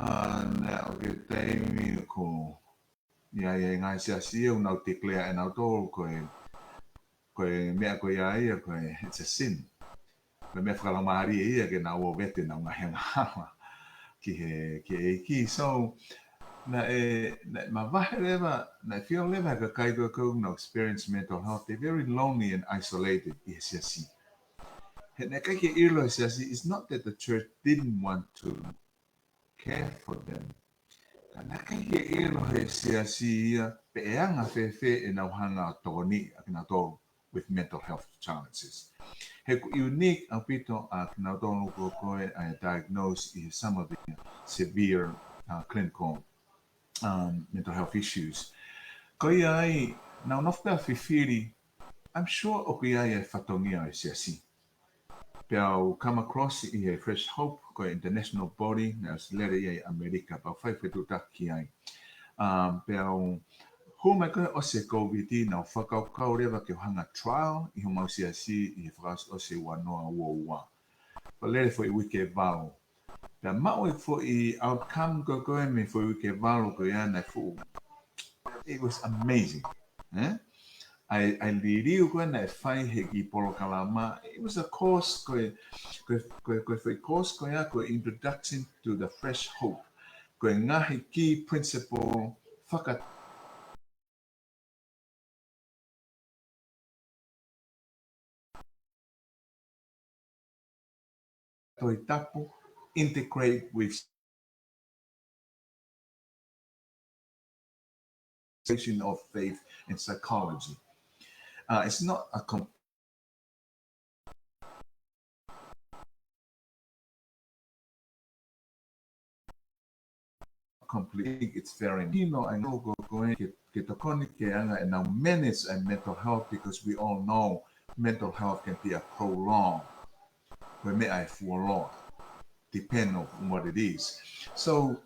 ʻA, naʻa ʻoku ʻi ai e taimi ko ia ʻi ai e ngaahi siasi ia ʻoku nau declare ʻe nautolu ko e, ko e meʻa ko ia ia ko e, it's a sin. Ko e meʻa fakalaumālie ia ke nau ō ʻo vete ʻenau ngaahi angahala ki he, ki he ʻEiki. So, naʻe, naʻe mavahe leva, naʻe feel leva he kakai ko ē ʻoku nau experience mental health, they're very lonely and isolated ʻi he siasi. He naʻe ʻikai ke ʻilo he siasi, it's not that the church didn't want to care for them. Ka naʻe ʻikai ke ʻilo he siasi ia pe ʻe anga fēfē ʻenau hanga ʻo tokoniʻi ʻa kinautolu with mental health challenges. He ʻoku unique ʻaupito ʻa kinautolu ko ē ʻoku diagnose ʻi he some of the severe, uh, clinical, um, mental health issues. Ko ia ai, naʻa nau nofo pē ʻo fifili, I'm sure ʻoku ʻi ai e fatongia ʻo e siasi. Pea u come across ʻi he Fresh Hope, ko e international body, naʻe ʻosi lele ia ʻi ʻAmelika, pea u fai fetuʻutaki ai. Um, pea u hū mai ko ē ʻosi e COVID, naʻa ku fakakaukau leva ke u hanga ʻo trial ʻi homau siasi ʻi he fakaʻosi ʻosi ua noa ua ua. Pea lele foʻi uike ʻe valu. Pea maʻu e foʻi outcome ko ē mei he foʻi uike ʻe valu ko ia naʻe fuʻu. It was amazing. Eh? ʻA e, ʻa e liliu ko ē naʻe fai he kiʻi polokalama. It was a course ko e, ko e, ko e, ko e foʻi course ko ia ko e Introduction to the Fresh Hope. Ko e ngaahi key principle faka Tohi Tapu, integrate with of faith and psychology. Uh, it's not a com- complete, it's very, you know, I know ko, ko e ke, ke tokoni ke anga ʻenau manage ʻa e mental health, because we all know mental health can be a prolonged, ko e meʻa ʻe fuoloa, depend on what it is. So,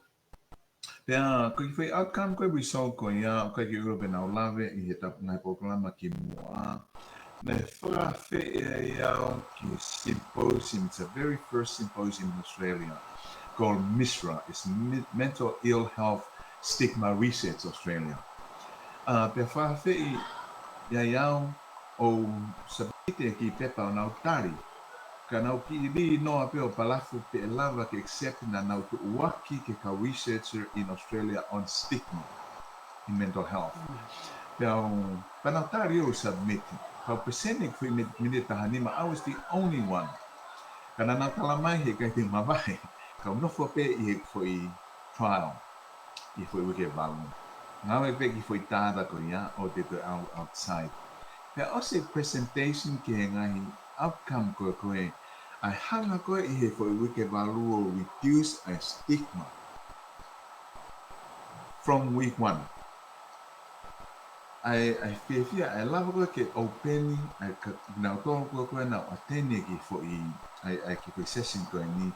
pea, ko e foʻi outcome ko e result ko ia, ʻoku ʻikai ke u ʻilo pe naʻa ku lave ʻi he tapu ngaahi polokalama kimuʻa. Naʻe fakaafeʻi au ki he symposium, it's the very first symposium in Australia, called MISHRA, it's Me-, Mental Ill Health Stigma Research Australia. Uh, pea fakaafeʻi ia ʻe au ʻo submit e kiʻi pepa ʻo nau tali. Ka nau kiʻi lī noa pē ʻo palafu pe ʻe lava ke accept naʻa nau tuʻuaki ke kau researcher in Australia on stigma in mental health. Pea u, pea nau tali ʻo submit. Kau present e foʻi mi-, miniti taha nima, I was the only one. Ka naʻa nau tala mai he ʻikai te u mavahe. Kau nofo pē ʻi he foʻi trial ʻi he foʻi uike ʻe valu. Ngāue pē ki he foʻi data ko ia ʻo te toe out-, outside. Pea ʻosi e presentation ki he ngaahi outcome ko ē ko ē, ʻa e hanga ko ē ʻi he foʻi uike ʻe valu ʻo reduce ʻa e stigma from week one. ʻA e, ʻa e fiefia, ʻa e lava ko ē ke open, ʻa e ka-, nautolu ko ē ko ē naʻa nau attend e kiʻi foʻi, ʻa e, ʻa e kiʻi foʻi session ko eni.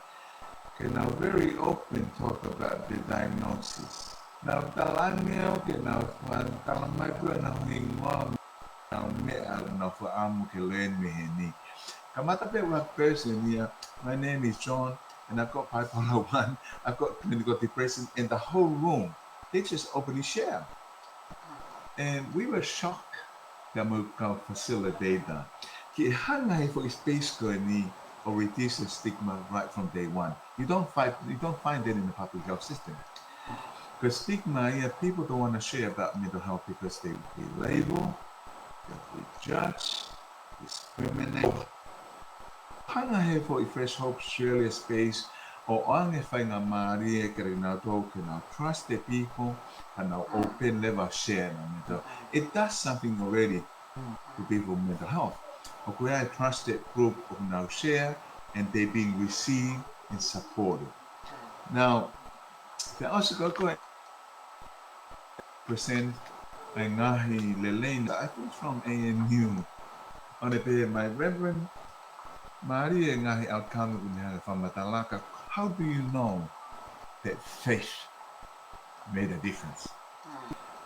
Ke nau very open talk about the diagnosis. Nau tala ange au ke nau fan tala mai ko ē ʻenau hingoa, ʻenau meʻa, ʻenau fakaʻamu ke learn mei heni. Kamata pē ʻuluaki person ia, "My name is John, and I've got bipolar one, I've got clinical depression," and the whole room, they just openly share. And we were shocked that mo kau facilitator. Ke hanga he foʻi space ko eni ʻo reduce the stigma right from day one. You don't find, you don't find that in the public health system. Because stigma, yeah, people don't wanna share about mental health because they, they label, they judge, discriminate. Hanga he foʻi Fresh Hope Australia space ʻo ʻoange faingamālie ke kinautolu ke nau trust the people, ka nau open leva share ʻenau mental. It does something already to people with mental health. ʻOku ʻi ai e trusted group ʻoku nau share and they being received and supported. Now, pea ʻosi ko ē ko e present e ngaahi lelei, I think from A N U. ʻO ne pehē mai, "Reverend, mālie e ngaahi outcome ʻoku ne hanga fakamatala ka, how do you know that faith made a difference?"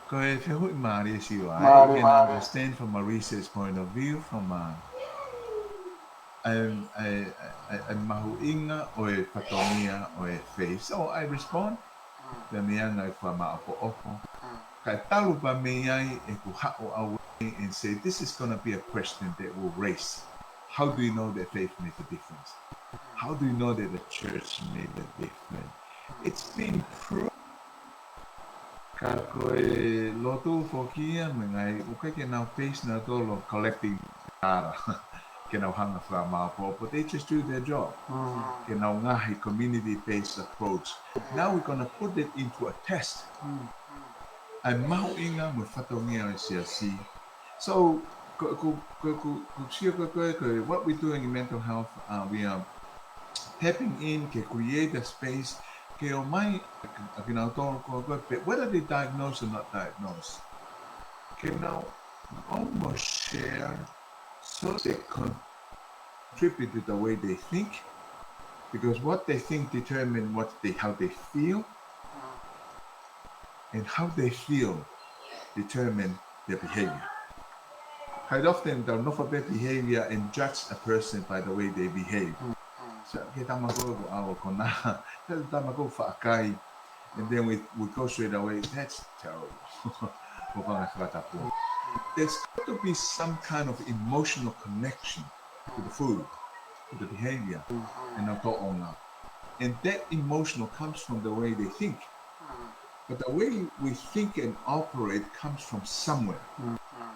Ko e fehuʻi mālie, Siua, I can understand from a research point of view, from a, a, a, a, a mahuʻinga ʻo e fatongia ʻo e faith. So I respond, pea mei he anga e fakamāʻopoʻopo. Kae talu pē mei ai ʻeku haʻu au and say, "This is gonna be a question that will raise. How do you know that faith made a difference? How do you know that the church made a difference?" It's been proven. Ka ko e lotu foki ia, mei he ngaahi, ʻoku ʻikai ke nau base nautolu collecting data. Ke nau hanga fakamāʻopoʻopo, but they just do their job. Ke nau ngaahi community-based approach. Now we're gonna put it into a test. ʻA e mahuʻinga mo e fatongia ʻo e siasi. So, ko, ko, ko, ko, ko sio ko, ko, ko, what we're doing in mental health, uh, we are tapping in, ke create a space, ke ʻomai ʻa kinautolu ko, ko, pe, whether they diagnose or not diagnose. Ke nau almost share, so they can contribute to the way they think, because what they think determine what they, how they feel, and how they feel determine their behavior. Quite often, they'll nofo pē behavior and judge a person by the way they behave. So, ke tama ko ko au ko na, ke tama ko faʻakai, and then we, we go straight away, "That's terrible." Ko fanga fakatapu. There's got to be some kind of emotional connection to the food, to the behavior, and the tōʻonga. And that emotional comes from the way they think. But the way we think and operate comes from somewhere.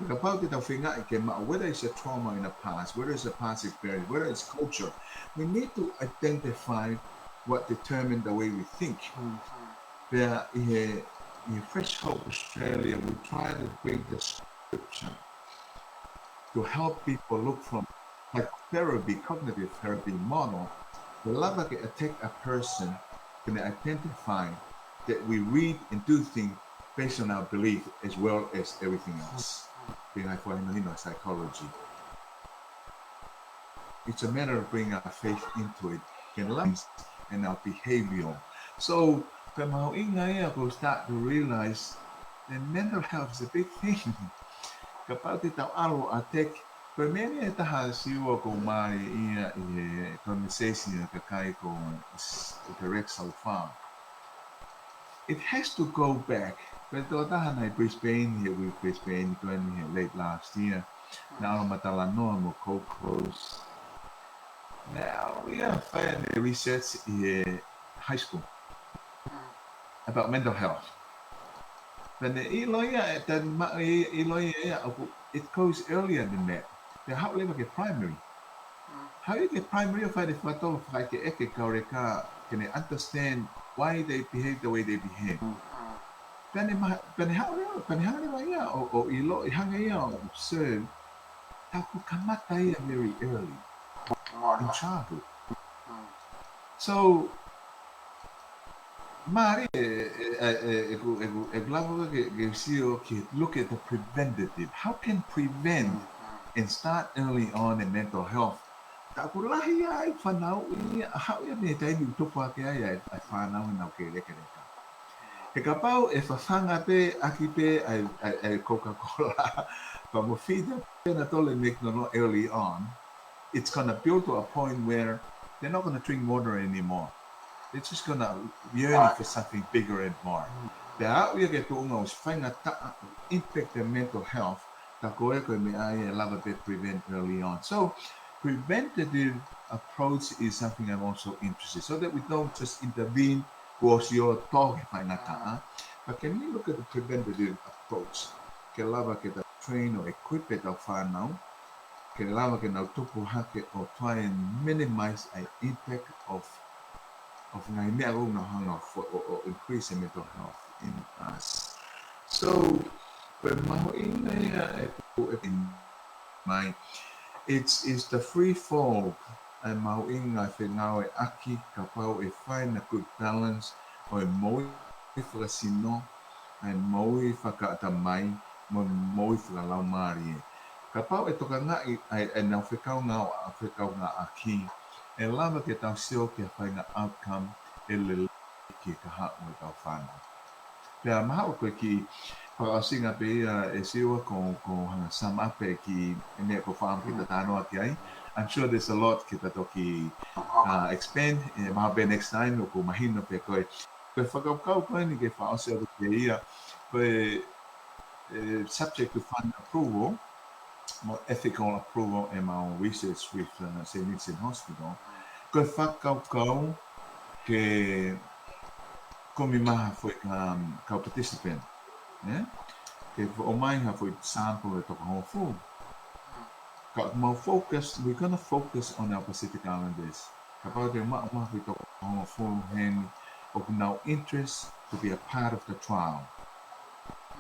Kapau te tau feingaʻi ke maʻu, whether it's a trauma in the past, whether it's a past experience, whether it's culture, we need to identify what determine the way we think. Pea ʻi he, ʻi he Fresh Hope Australia, we try to bring the scripture to help people look from psychotherapy, cognitive therapy model, ke lava ke attack a person, ke ne identify that we read and do things based on our belief as well as everything else. Pea ngai fua hino hino psychology. It's a matter of bringing our faith into it, can learn and our behavioral. So, ko e mahuʻinga ia ko start to realize that mental health is a big thing. Kapau te tau ʻalu ʻo attack, ko e meʻa ni e taha Siua ko mai ia ʻi he conversation ʻa e kakai ko s-, direct so far. It has to go back. Ko e tokotaha naʻe ʻi Brisbane, he we Brisbane, ko eni he late last year. Naʻa ne ʻalu ʻo talanoa mo Gold Coast. Naʻe ʻalu ia ʻo fai ʻene research ʻi he high school about mental health. Pea ne ʻilo ia, e, tani ma-, e, ʻilo ia, ia, ʻoku, it goes earlier than that. Pea haʻu leva ki he primary. Haʻu ia ki he primary ʻo fai ʻene fakatotolo fakaʻekeʻeke kauleka, ke ne understand why they behave the way they behave. Pea ne ma-, pea ne haʻu leva, pea ne hanga leva ia ʻo, ʻo ʻilo, ʻi hanga ia ʻo observe, tau ku kamata ia very early in childhood. So, mālie, e, e, e, e, ʻeku, ʻeku, ʻeku lava ke, ke sio ki he look at the preventative. How can prevent and start early on in mental health? Tau ku lahi ai fānau ia, ʻa haʻu ia mei he taimi ʻoku tupu hake ai ʻa e, ʻa e fānau ʻenau kei lekeleka. He kapau ʻe fafanga pē, ʻaki pē ʻa e, ʻa e, ʻa e Coca-Cola, pea mo feed them pē ʻa e McDonald's early on, it's gonna build to a point where they're not gonna drink water anymore. They're just gonna yearn for something bigger and more. Pea aʻu ia ki he tuʻunga ʻoku faingataʻa, impact their mental health, tā ko e ko e meʻa ia ʻe lava pē prevent early on. So, preventative approach is something I'm also interested, so that we don't just intervene, kuo ʻosi ʻo tō ki he faingataʻa. But can we look at the preventative approach? Ke lava ke tau train ʻo equip ʻetau fānau, ke lava ke nau tupu hake ʻo try and minimize ʻa e impact of, of ngaahi meʻa ʻoku nau hanga ʻo fo-, ʻo, ʻo increase the mental health in us. So, ko e mahuʻinga ia ʻeku, ʻeku mai, it's, it's the free fall, ʻa e mahuʻinga e fengāueʻaki, kapau ʻe find a good balance ʻo e moʻui fakasino, ʻa e moʻui fakaʻatamai, mo e moʻui fakalaumālie. Kapau ʻe tokangaʻi ʻa e, ʻenau fekaungā, fekaungāʻaki, ʻe lava ke tau sio ki ha faʻahinga outcome ʻe lelei ki he kahaʻu ʻo ʻetau fānau. Pea mahalo ko e kiʻi fakaʻosinga pē ia ʻe Siua ko, ko hanga sum up e kiʻi meʻa ʻoku ou fakaʻamu ke tau talanoa ki ai. I'm sure there's a lot ke tau toki, uh, expand, ʻe mahalo pē next time ʻoku mahino pē ko e. Ko e fakakaukau ko eni ke fakaʻosi atu ki ai, ko e, e, subject to fund approval, mo ethical approval ʻemau research with, uh, Saint Vincent Hospital. Ko e fakakaukau ke kumi mai ha foʻi, um, kau participant, ē? Ke ʻomai ha foʻi sample ʻe toko hongofulu. Ka mau focus, we're gonna focus on our Pacific Islanders. Kapau te mau ʻomai ha foʻi toko hongofulu heni ʻoku nau interest to be a part of the trial.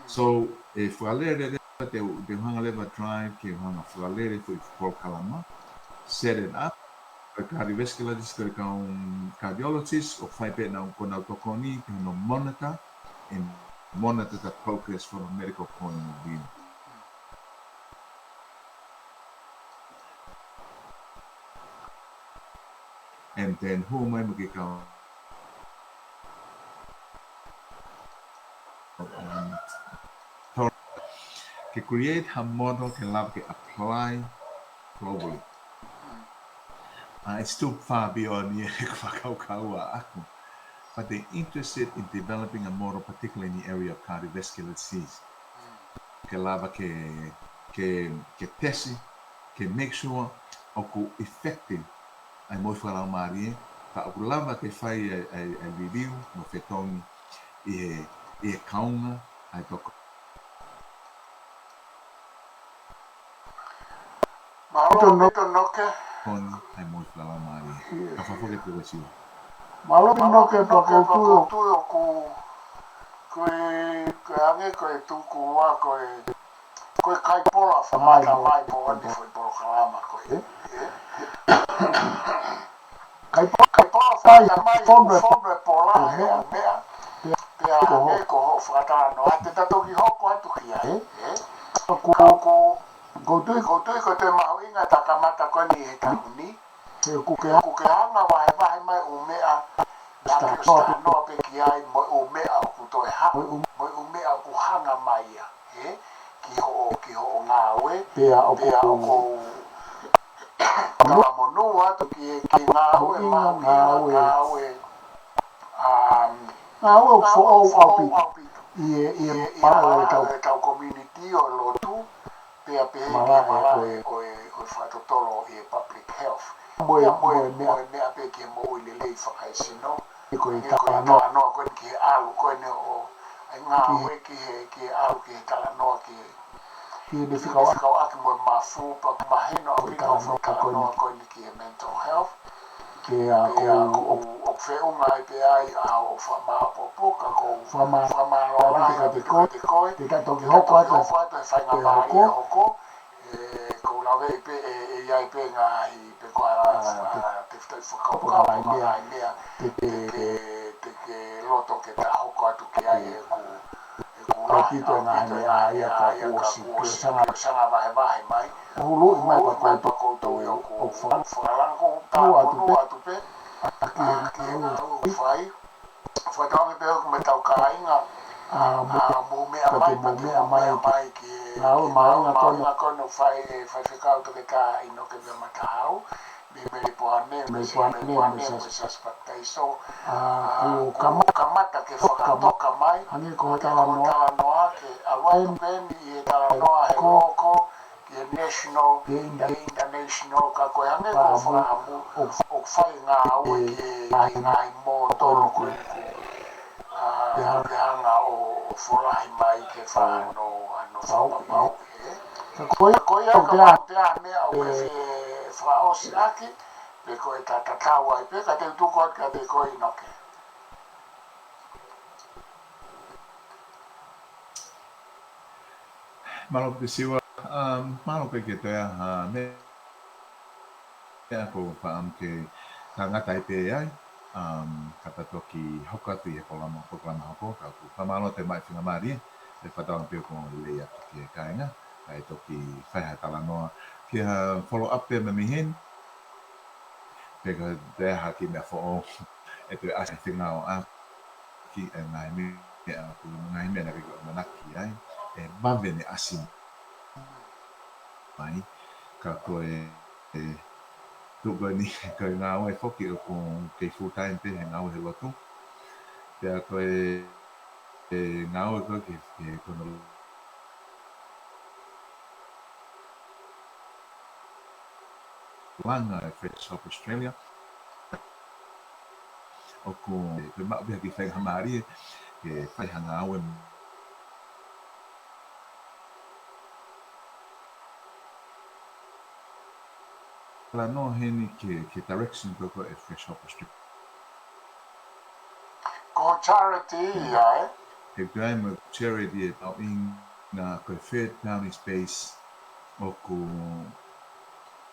So, ʻe fakalele leva, te u, te u hanga leva drive, ke u hanga fakalele foʻi polokalama, set it up, ko e cardiovascularist, ko e kau cardiologist, ʻo fai pē ʻenau, ko ʻenau tokoni, ke nau monitor, and monitor the progress from a medical point of view. and then hū mai mo e kau, um, to, ke create ha model ke lava ke apply globally. Uh, it's too far beyond e fakakaukau ʻaʻaku. But they're interested in developing a model, particularly in the area of cardiovascular disease. Ke lava ke, ke, ke tesi, ke make sure ʻoku effective ʻa e moʻui fakalaumālie, ka ʻoku lava ke fai ʻa e, ʻa e, ʻa e review mo e fetongi ʻi he, ʻi he kaunga ʻa e toko Mālō ʻaupito Noke. Koni ʻa e moʻui fakalaumālie. Ka fafo ke pio siwa. Mālō ʻaupito Noke, pea ʻoku ou tui ʻoku, ko e, ko e ange ko e tuku ua ko e, ko e kaipola fakatamai mo ʻeni foʻi polokalama ko ē. Kaipola, kaipola fakatamai, fonu e pola he ʻū meʻa. Pea ko hoʻo fakatalanoa te ta toki hoko atu ki ai, ē? Ka ʻoku, ʻoku ou tui, ʻoku ou tui ko e toe mahuʻinga ʻeta kamata ko eni he taʻu ni. He ʻoku ke, ʻoku ke hanga vahevahe mai ʻū meʻa naʻa ke ʻosi talanoa pē ki ai mo e ʻū meʻa ʻoku toe haʻu, mo e ʻū meʻa ʻoku hanga mai ia, ē? Ki hoʻo, ki hoʻo ngāue. Pea ʻoku ou talamonū atu ki he, ki he ngāue mahuʻinga, ngāue, um, ngāue ʻoku foʻou ʻaupito ʻi he, ʻi he malaʻe ʻo ʻetau community ʻo e lotu, pea pehē ki he malaʻe ʻo e, ʻo e fakatotolo ʻi he public health. Mo e, mo e meʻa, mo e meʻa pē ki he moʻui lelei fakaesino. Ko e talanoa ko eni ki he ʻalu ko eni ʻo e ngāue ki he, ki he ʻalu ki he talanoa ki he, ki he fekauʻaki mo e mafu, pea ʻoku mahino ʻaupito ʻa e talanoa ko eni ki he mental health. Pea ʻoku, ʻoku feʻunga ai pē ai ʻa hoʻo fakamāʻopoʻopo, ka ʻoku ou fakamālō lahi ʻaupito kiate koe. Te ta toki hoko atu he faingamālie ʻe hoko. ʻE, ʻoku ou laveʻi pē, ʻe, ʻe ʻi ai pē ngaahi, pe ko ha, ah, te, tefitoʻi fakakaukau, pe ko e ngaahi meʻa te ke, te ke loto ke ta hoko atu ki ai, ʻoku, ʻoku lahi ʻaupito e ngaahi meʻa ia ka kuo ʻosi, kuo ʻosi sanga, sanga vahevahe mai. Huluʻi mai pea ʻoku ou tui ʻoku, ʻoku faka-, fakalangaʻi, ʻoku ou talamonū atu pē ʻa e ngāue ʻoku fai. Fakatauange pē ʻoku mo ʻetau kāinga, ah, mo e meʻa mai, mo e meʻa mai ki he ngāue māʻolunga ko eni ʻoku fai ʻe he faifekau Toketā ʻInoke Veamatahau, mei Melipoane, mei Melipoane, mei Siasi Papitaiso. Ah, ʻoku kamata ke fakatoka mai, hangē ko e talanoa, talanoa ke ʻalu atu pē eni ʻi he talanoa he loko, ki he national, ki he international, ka ko e hangē ko e fakaʻamu, ʻoku fai ngāue ki he, ki he ngaahi mōtolo ko eni ʻoku, ah, ke hanga ʻo, ʻo folahi mai ke fai hano, hano fakapapau, ē. Ka ko ia, ko ia ʻoku te ʻai, te ʻai meʻa ʻoku ke fie fakaʻosi ʻaki, pe ko e ta tatau ai pē, ka te u tuku atu kiate koe ʻInoke. Mālō pē Siwa, um, mālō pē ke toe ʻai ha meʻa, meʻa ʻoku ou fakaʻamu ke tangata ai pē ai, um, ka ta toki hoko atu ʻi he polokalama, polokalama hoko, ka ʻoku ou fakamālō atu e maʻu faingamālie, ʻe fakatauange pē ʻoku ou lelei atu ki he kāinga, kae toki fai ha talanoa, ki ha follow up pē mei heni, pe ko e hā ha kiʻi meʻa foʻou, ʻe toe ʻasi fengāueʻaki e ngaahi meʻa, ko e ngaahi meʻa naʻa ke ʻamanaki ai, ʻe vave ʻene ʻasi mai, ka ko e, e, tuʻu ko eni, ko e ngāue foki ʻoku kei full time pē he ngāue he lotu. Pea ko e, e ngāue ko ē ke, ke kono langa e Fresh Hope Australia. ʻOku, ko e maʻu pē ha kiʻi faingamālie ke fai ha ngāue. Talanoa heni ki he, ki he direction ko ē ʻa e Fresh Hope Australia. Ko e charity ia, ē? He ʻoku ʻi ai mo e charity ʻe tauʻinga ko e Fair Boundaries Base ʻoku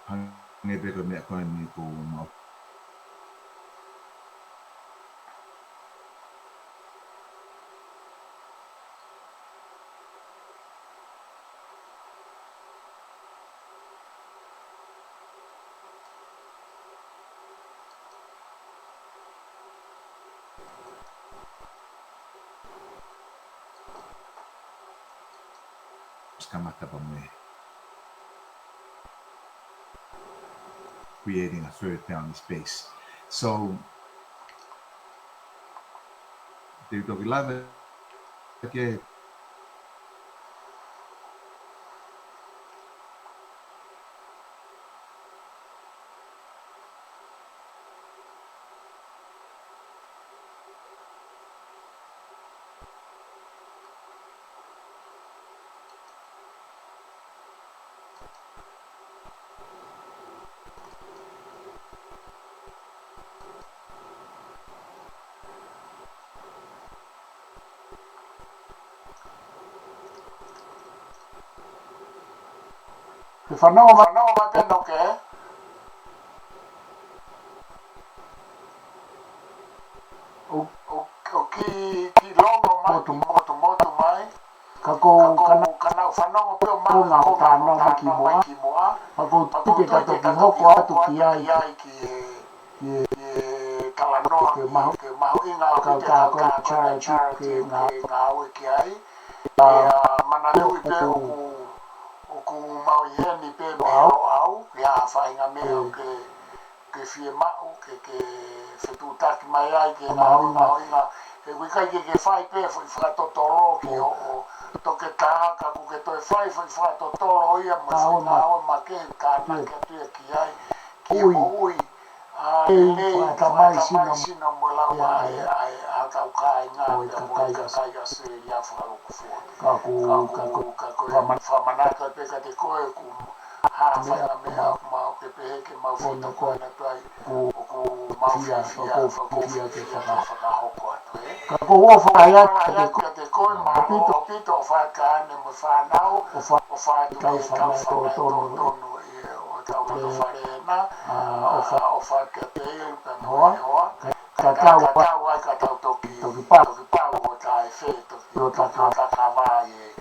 hangē pē ko e meʻa ko eni ʻoku mau Just kamata pē mo e creating a third bounding space. So, te u toki lave ke Ke fanongo mai, fanongo mai pē ʻo ke. ʻO, ʻo, ʻo kiʻi, kiʻi longo mai, motu, motu, motu mai. Ka ko, ka ko, kana, kana fanongo pē ʻo ma, konga ko ka nau mai ki muʻa. Ka ko tike ka toki hoko atu ki ai. Ki he, ki he talanoa, ke mahu, ke mahuʻinga ʻaupito ʻa e kau, kau, kau charge, charge, ke ngā, ke ngāue ki ai. ʻIa, manatuʻi pē ʻoku, ʻoku mau ʻi heni pē mei au, ʻi ha faʻahinga meʻa ʻoku ke, ke fiemaʻu, ke, ke fetuʻutaki mai ai, ke mahuʻinga. Mahuʻinga. He ʻoku ʻikai ke ke fai pē foʻi fakatotolo ki hoʻo toketā, ka ʻoku ke toe fai foʻi fakatotolo ia mo e foʻi ngāue makehe ʻoku tānaki atu ia ki ai, ki hoʻo ui. ʻA e lelei, fakatamai sino mo e lau ʻa e, ʻa e, ʻa e kau kāinga, mo e kakai ʻAositelēlia fakalūkufua. Ka ʻoku, ka ʻoku, ka ʻoku fakamanatu pē kiate koe ʻoku hā ha faʻahinga meʻa ʻoku mau, ke pehē ke mau fetakoina atu ai, ʻoku mau fiefia, ʻoku mau fiefia ke fakahoko atu, ē. Ka ʻoku ou ʻofa lahi atu kiate koe, mālō ʻaupito ʻofa atu ki he ʻaneafi mo e fānau, ʻofa atu ki he kau fanauʻi totonu ʻi he, ʻo e kau loto fale na, ʻofa atu kiate ia pea mo e hoa, ka, ka tau ai, ka tau toki, toki pau, toki pau ʻo taʻe fē, toki, toki ʻo takava ʻi he